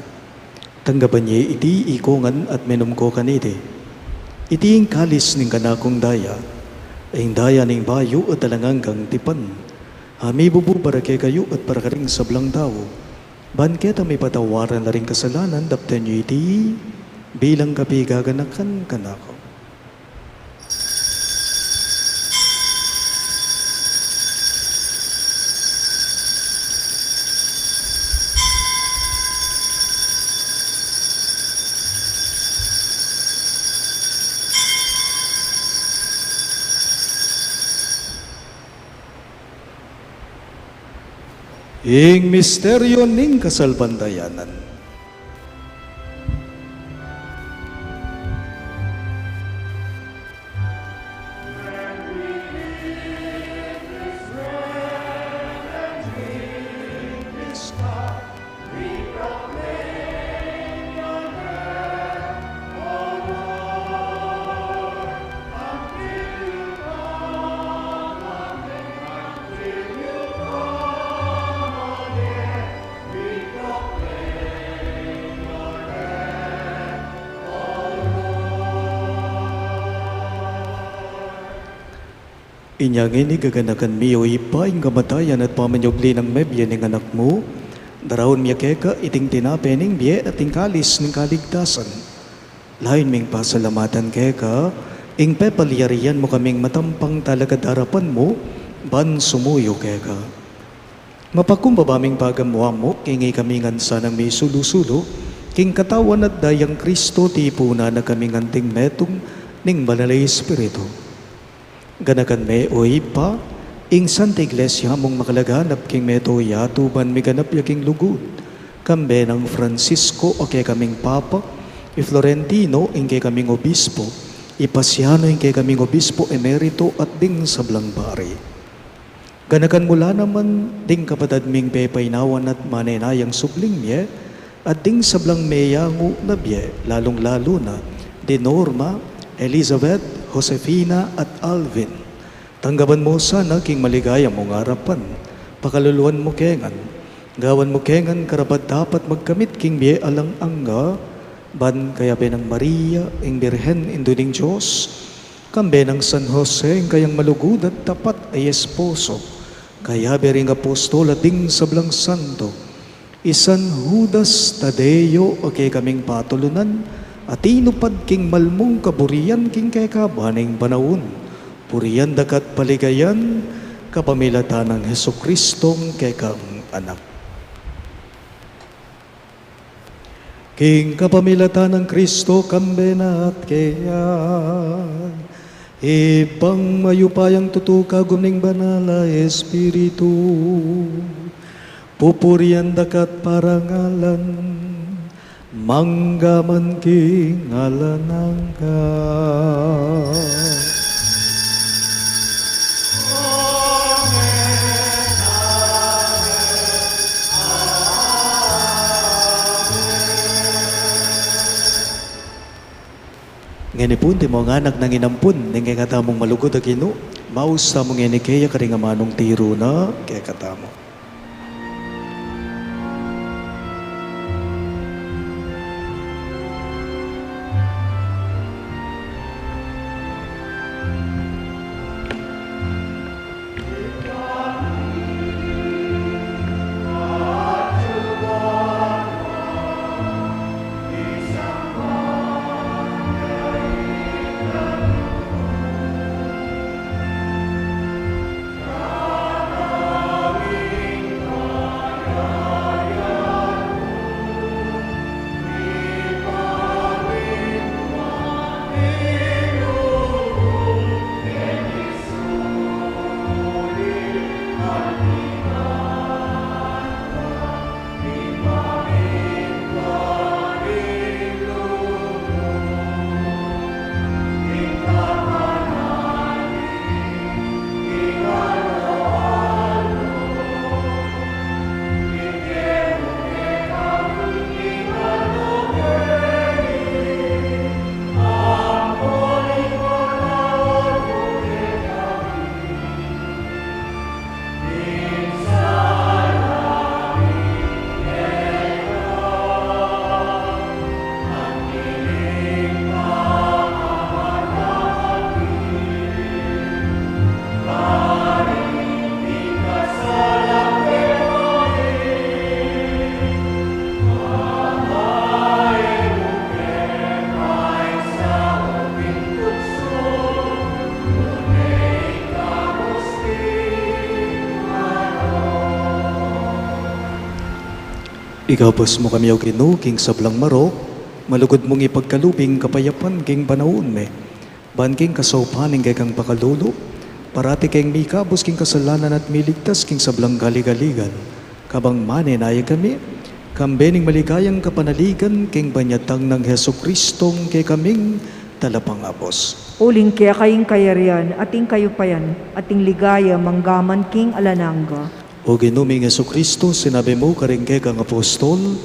Tanggapan ye iti ikongan at minum ko kaniti. Iti ing kalis ning kanakung daya, ing daya ning bayu at alang anggang tipan, a mibubu para kekayu at para karing sablang tau, ban keta mipatawaran la ring kasalanan. Daptan yu iti bilang kapigaganakan kanaku. Ing misteryo ning kasalpantayanan. Inya ngeni, gaganakan mi, o Ibpa, ing kamatayan at pamanyubli nang mebie ning Anak mu, daraun mi keka iting tinape ning bie at ing kalis ning kaligtasan. Layun ming pasalamatan keka ing pepalyarian mu kaming matampang talakad king arapan mu ban sumuyu keka. Mapakumbaba ming pagamuan mu king ikami ngan sanang misulu-sulu king katawan at dayang Kristo, tipunan na kaming anting metung ning Banal a Espiritu. Ganakan me, o Ibpa, ing Santa Iglesia mung makalaganap king mabilug a yatu ban miganap ya king lugud, kambe nang Francisco a kekaming Papa, i Florentino ing kekaming Obispo, i Pasiano ing kekaming Obispo Emerito at ding sablang pari. Ganakan mu la naman ding kapatad ming pepainawan at manenayang subling mie, at ding sablang meyangu na bie, lalung-lalu na di Norma, Elizabeth, Josefina, at Alvin. Tanggapan mu sana king maligaya mung arapan. Pakaluluan mu ke ngan. Gawan mu ke ngan karapat-dapat magkamit king bie alang angga, ban kayabe nang Maria, ing Birhen, Indu ning Dios, kambe nang San Jose, ing kayang malugud at tapat a esposo, kayabe ring apostol at ding sablang santo, i San Judas Tadeo a kekaming patulunan, a tinupad king mal mung kaburian king kekaban ning panaun, purian da ka at paligayan, kapamilatan nang Jesucristong kekang Anak. King kapamilatan nang Kristo, kambe na at keya, Ibpang mayupayang tutu, kagum ning Banal a Espiritu, pupurian da ka at parangalan, mangga man king alang angga. Ngeni pu, antimong anak nang inampun ning kekatamung malugud a Ginu, maus tamu ngeni keya karing amanung tiru na kekatamu. Ikabus mu kami, O Ginu, king sablang marok, malugud mung ipagkalub ing kapayapan king panaun mi. Ban king kasaupan ning kekang pakalulu, parati keng mikabus king kasalanan at miligtas king sablang kaligaligan. Kabang manenaya kami, kambe ning maligayang kapanaligan king banyatang nang Jesucristong kekaming talapangabus. Uling keka ing kayarian, at ing kayupayan, at ing ligaya, manggaman king alang angga. O Ginu ming Jesucristo, sinabi mu karing kekang apostol,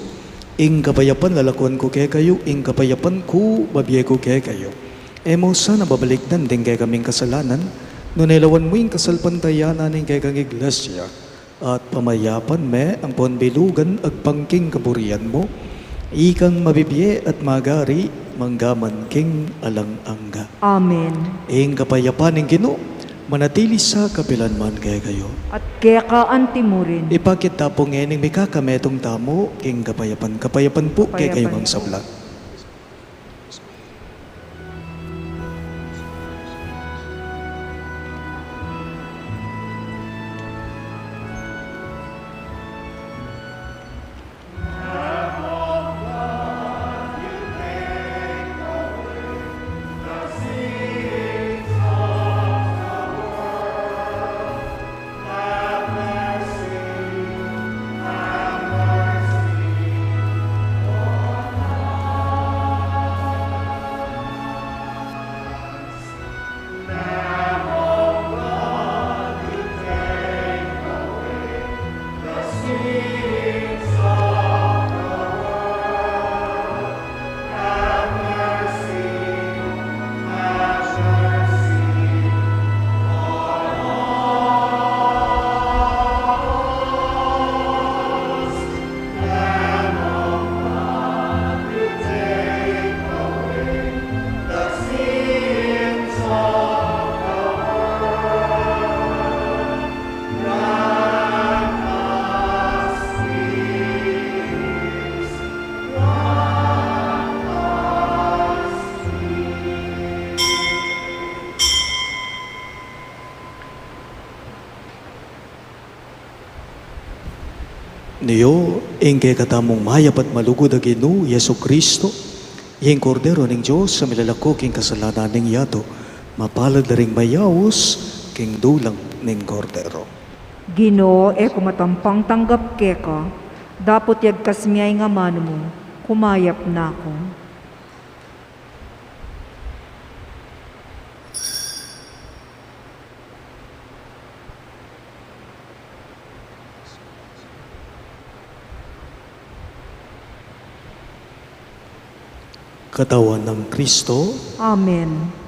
ing kapayapan lalakuan ku kekayu, ing kapayapan ku babie ku kekayu. E mu sana babalikdan ding kekaming kasalanan, nune lawan mu ing kasalpantayanan ning kekang Iglesia, at pamayapan me ampon bilugan agpang king kaburian mu, ikang mabibie at magari manggaman king alang angga. Amen. Ing kapayapan ning Ginu manatili sa kapilan man kekayu. At keka antimurin. Ipakit ta pu ngening mikakametung tamu king kapayapan. Kapayapan pu kekayu. Kapayapan pu. Mang sabla. Nio, ing kekatamung mayap at malugud a Ginu, Jesucristo, ing Kordero ning Dios, a milalako king kasalanan ning yatu, mapalad la ring mayaus king dulang ning Kordero. Ginu, e ku matampang tanggap keka, dapot yagkas me ing amanu mu, kumayap na ku. Katawan nang Kristo. Amen.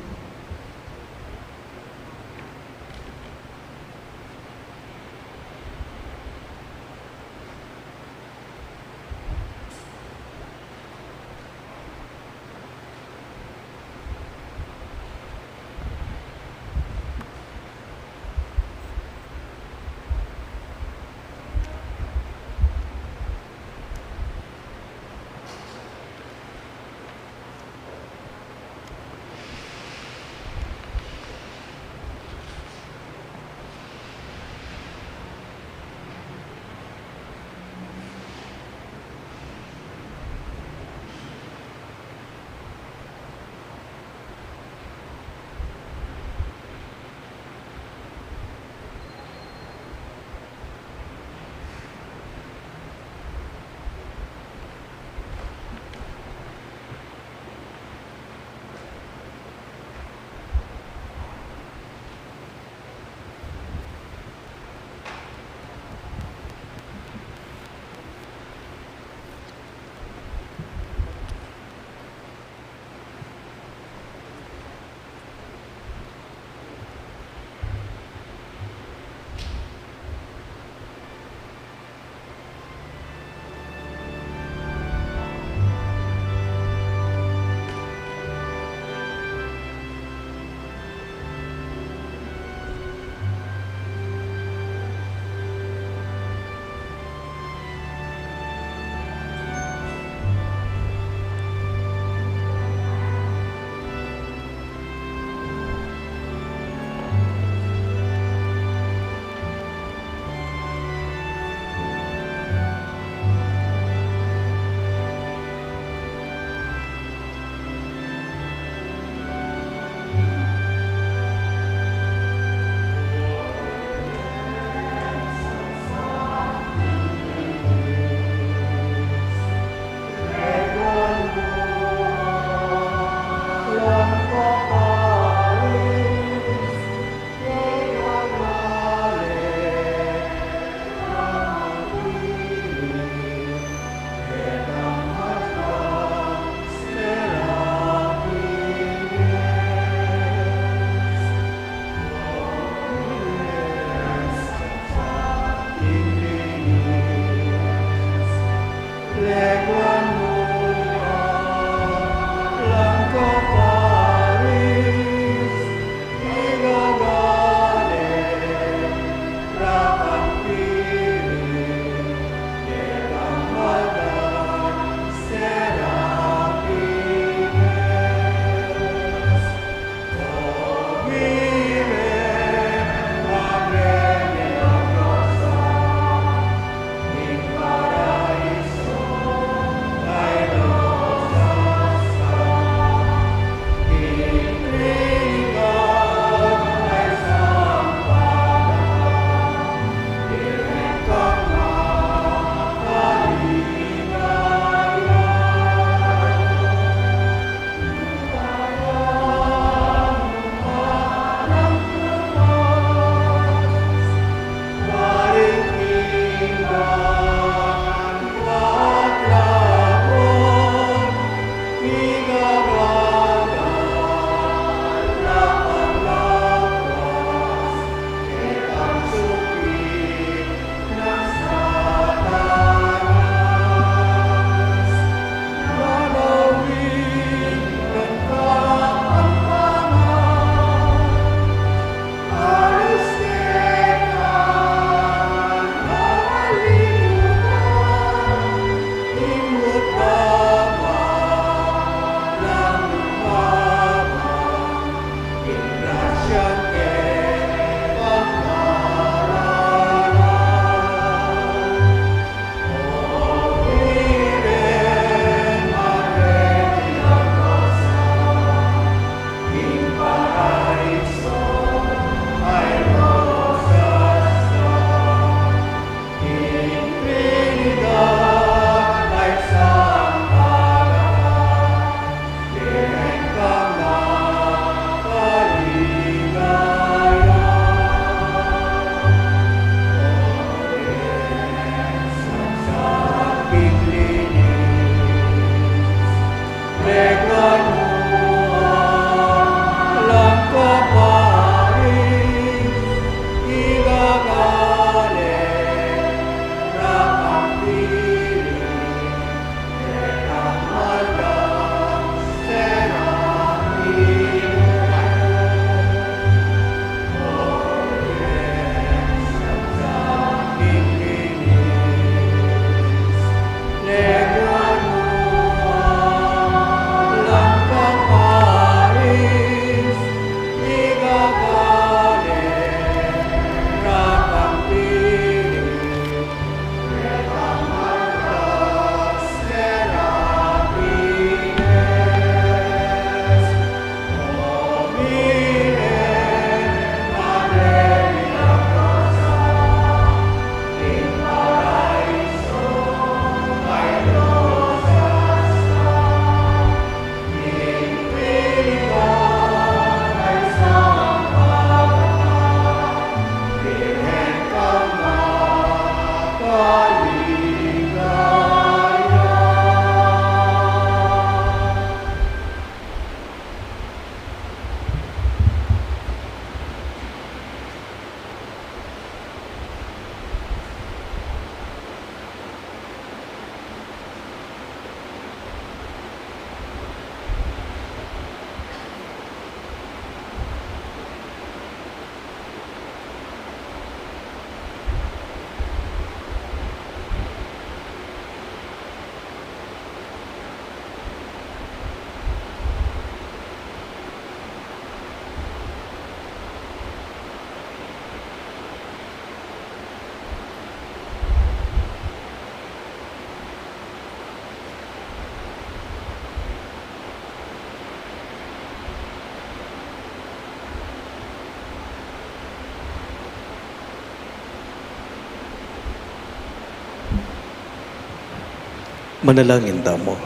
Manalangin tamu.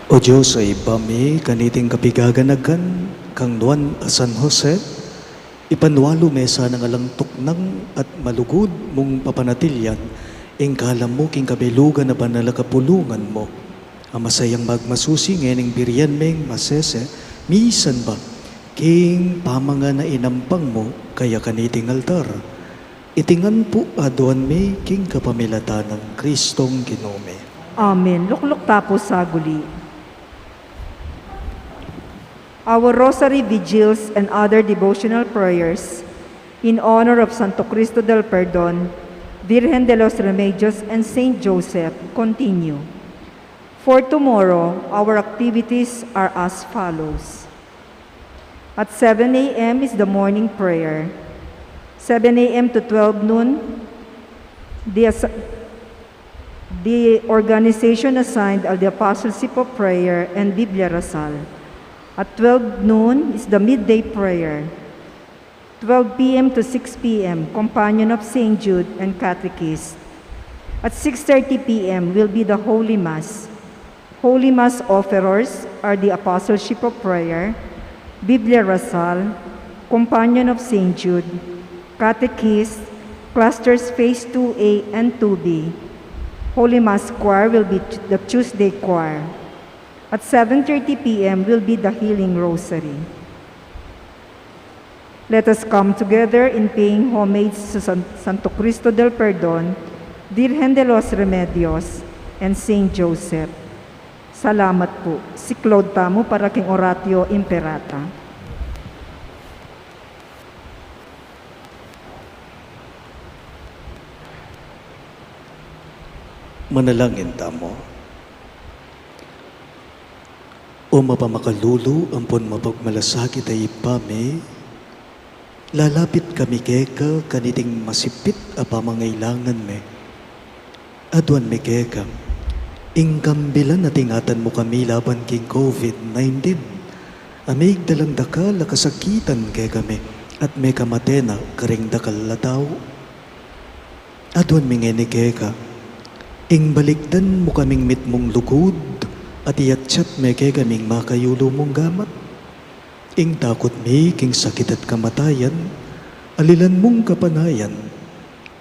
O Dios a Ibpa mi, kaniting kapigaganakan kang nuan a San Jose, ipanwalu me sana ngan alang tuknang at malugud mung papanatilian ing kalam mu king kabilugan a banal a kapulungan mu, a masayang magmasusi ngening birian meng masese misan ba king pamangan a inampang mu kaya kaniting altar. Iti ngan pu aduan mi king kapamilatan nang Kristong Ginu mi. Amen. Lukluk ta pu saguli. Our rosary vigils and other devotional prayers in honor of Santo Cristo del Perdon, Virgen de los Remedios, and Saint Joseph continue. For tomorrow, our activities are as follows. At seven a m is the morning prayer. Seven a m to twelve noon, the as- the organization assigned are the Apostleship of Prayer and Biblia Rasal. At twelve noon is the midday prayer. Twelve p m to six p m, Companion of Saint Jude and Catechist. At six thirty p m will be the Holy Mass. Holy Mass offerers are the Apostleship of Prayer, Biblia Rasal, Companion of Saint Jude, Catechist, Clusters Phase two A and two B. Holy Mass Choir will be t- the Tuesday Choir. At seven thirty p m will be the Healing Rosary. Let us come together in paying homage to San- Santo Cristo del Perdon, Virgen de los Remedios, and Saint Joseph. Salamat pu. Siklaud tamu para king Oratio Imperata. Manalangin tamu. O mapamakalulu ampon mapagmalasakit a Ibpa mi, lalapit kami keka kaniting masipit a pamangailangan mi. Aduan mi keka ing kambilan a ingatan mu kami laban king COVID nineteen, a migdalang dakal a kasakitan kekami at mekamate na karing dakal a tau. Aduan mi ngeni keka ing balikdan mu kaming mitmung lugud at iyatyat me kekaming makayulu mung gamat. Ing takut mi king sakit at kamatayan, alilan mung kapanayan,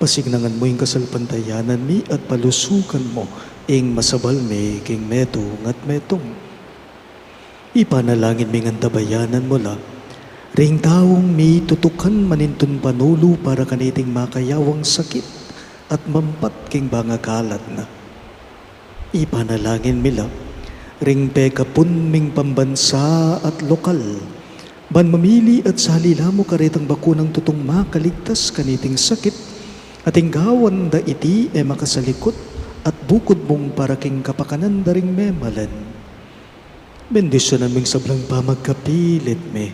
pasignangan mu ing kasalpantayanan mi at palusukan mu ing masabal mi king metung at metung. Ipanalangin mi ngan tabayanan mu la ring taung mitutukan manintun panulu para kaniting makayawang sakit at mampat king bangakalat na. Ipanalangin mi la ring pekapun ming pambansa at lokal, ban mamili at sali la mu karetang bakunang tutung makaligtas kaniting sakit, at ing gawan da iti e makasalikut at bukud mung para king kapakanan da ring memalen. Bendisyunan ming sablang pamagkapilit mi,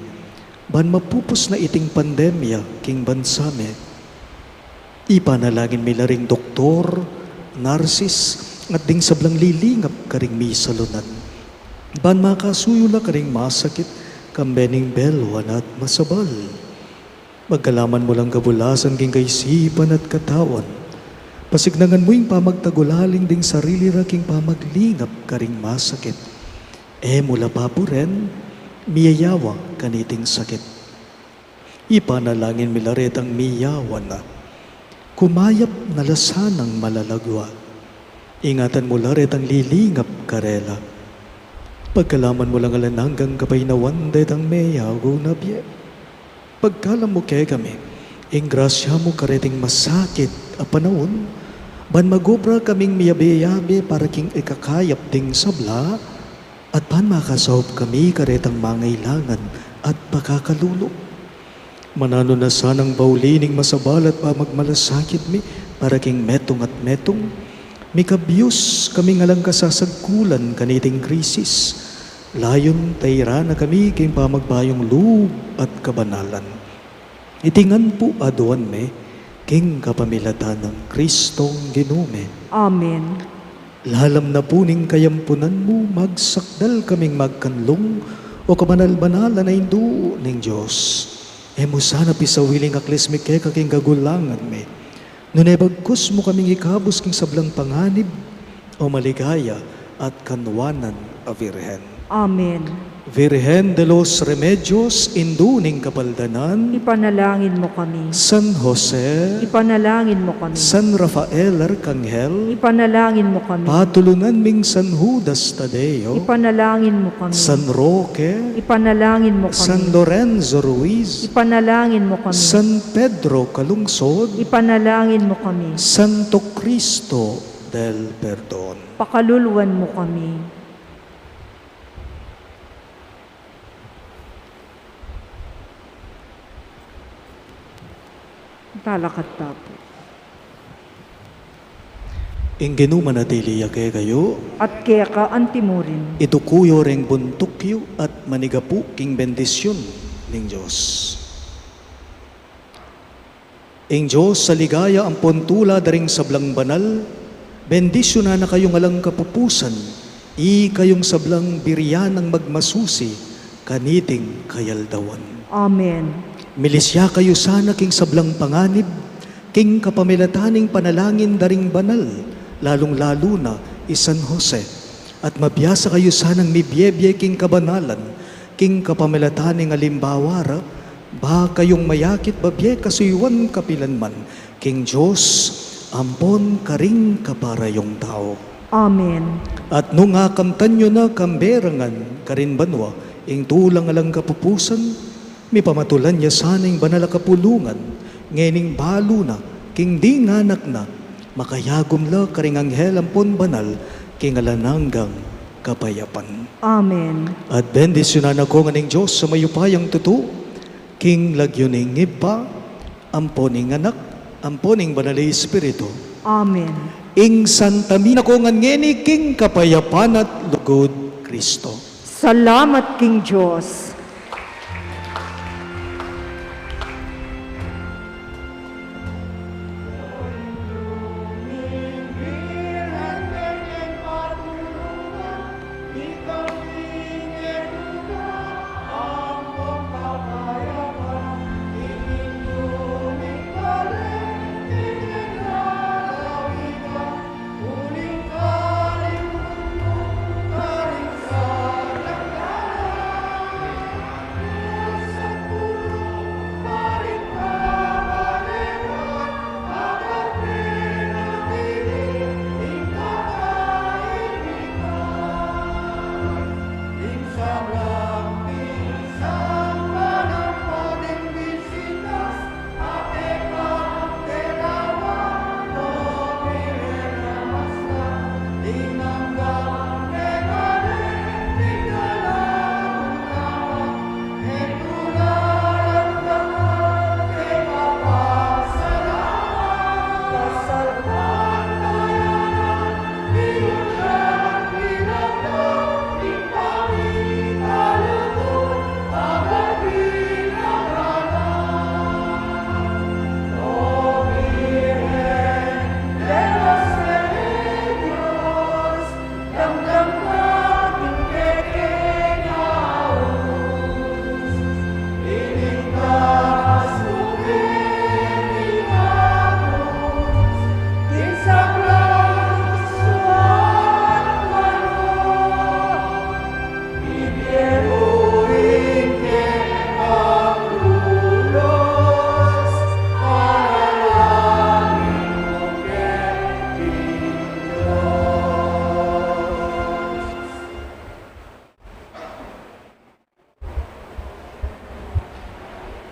ban mapupus na iting pandemya king bansa mi. Ipanalangin mi la ring doktor, narsis, at ding sablang lilingap karing misalunan, ban makasuyu la karing masakit, kambe ning belwan at masabal. Pagkalaman mu lang kabulasan king kaisipan at katawan. Pasignangan mu ing pamagtagulaling ding sarili ra king pamaglingap karing masakit. E mu la paburen, miyayawa kaniting sakit. Ipanalangin mi la retang miyawa na. Kumayap na la sanang malalagwa. Ingatan mu la retang lilingap karela. Pagkalaman mu lang alang anggang kapaynawan detang meyagu na bie. Pagkalam mu kekami ing grasya mu kareting masakit a panaun, ban magobra kaming miyabe-yabe para king ikakayap ding sabla, at ban makasaup kami karetang mangailangan at pakakalulu. Mananu na sanang bauli ning masabal at pamagmalasakit mi para king metung at metung, mikabyus kaming alang kasasagkulan kaniting krisis. Layun tairan na kami king pamagbayung lub at kabanalan. Iti ngan pu aduan mi king kapamilatan nang Kristong Ginu mi. Amen. Lalam na pu ning kayampunan mu, magsakdal kaming magkanlung, o kabanal-banalan a Indu ning Dios. E mu sana pisawili ing aklis mi keka king kagulangan mi. Nune bagkus mu kaming ikabus king sablang panganib, o maligaya at kanwanan a Virgen. Amen. Virgen de los Remedios, Indu ning Kapaldanan, ipanalangin mu kami. San Jose, ipanalangin mu kami. San Rafael Arkanghel, ipanalangin mu kami. Patulunan ming San Judas Tadeo, ipanalangin mu kami. San Roque, ipanalangin mu kami. San Lorenzo Ruiz, ipanalangin mu kami. San Pedro Calungsod, ipanalangin mu kami. Santo Cristo del Perdon, pakaluluan mu kami. Talakad ta pu. Ing Ginu manatili ya kekayu. At keka antimurin. Iduku yu reng buntuk yu at manigapu king bendisyun ning Dios. Ing Dios a ligaya ampon tula da ring sablang banal, bendisyunan na kayung alang kapupusan, ikayung sablang birian nang magmasusi kaniting kayaldawan. Amen. Milisya kayu sana king sablang panganib, king kapamilatan ning panalangin da ring banal, lalung-lalu na i San Jose. At mabiasa kayu sanang mibiebie king kabanalan, king kapamilatan ning alimbawa ra, ba kayung mayakit babie kasuyuan kapilanman king Dios ampon karing kaparayung tau. Amen. At nung akamtan yu na kambe rangan karin banua ing tulang alang kapupusan, mipamatulan ya sana ing banal a kapulungan, ngening balu na, king ding anak na, makayagum la karing anghel ampon banal, king alang anggang kapayapan. Amen. At bendisyunan na ko ngan ning Dios a mayupayang tutu, king lagyu ning Ibpa, ampon ning Anak, ampon ning Banal a Espiritu. Amen. Ing Santa Misa na ko ngan ngeni king kapayapan at lugud Kristo. Salamat king Dios.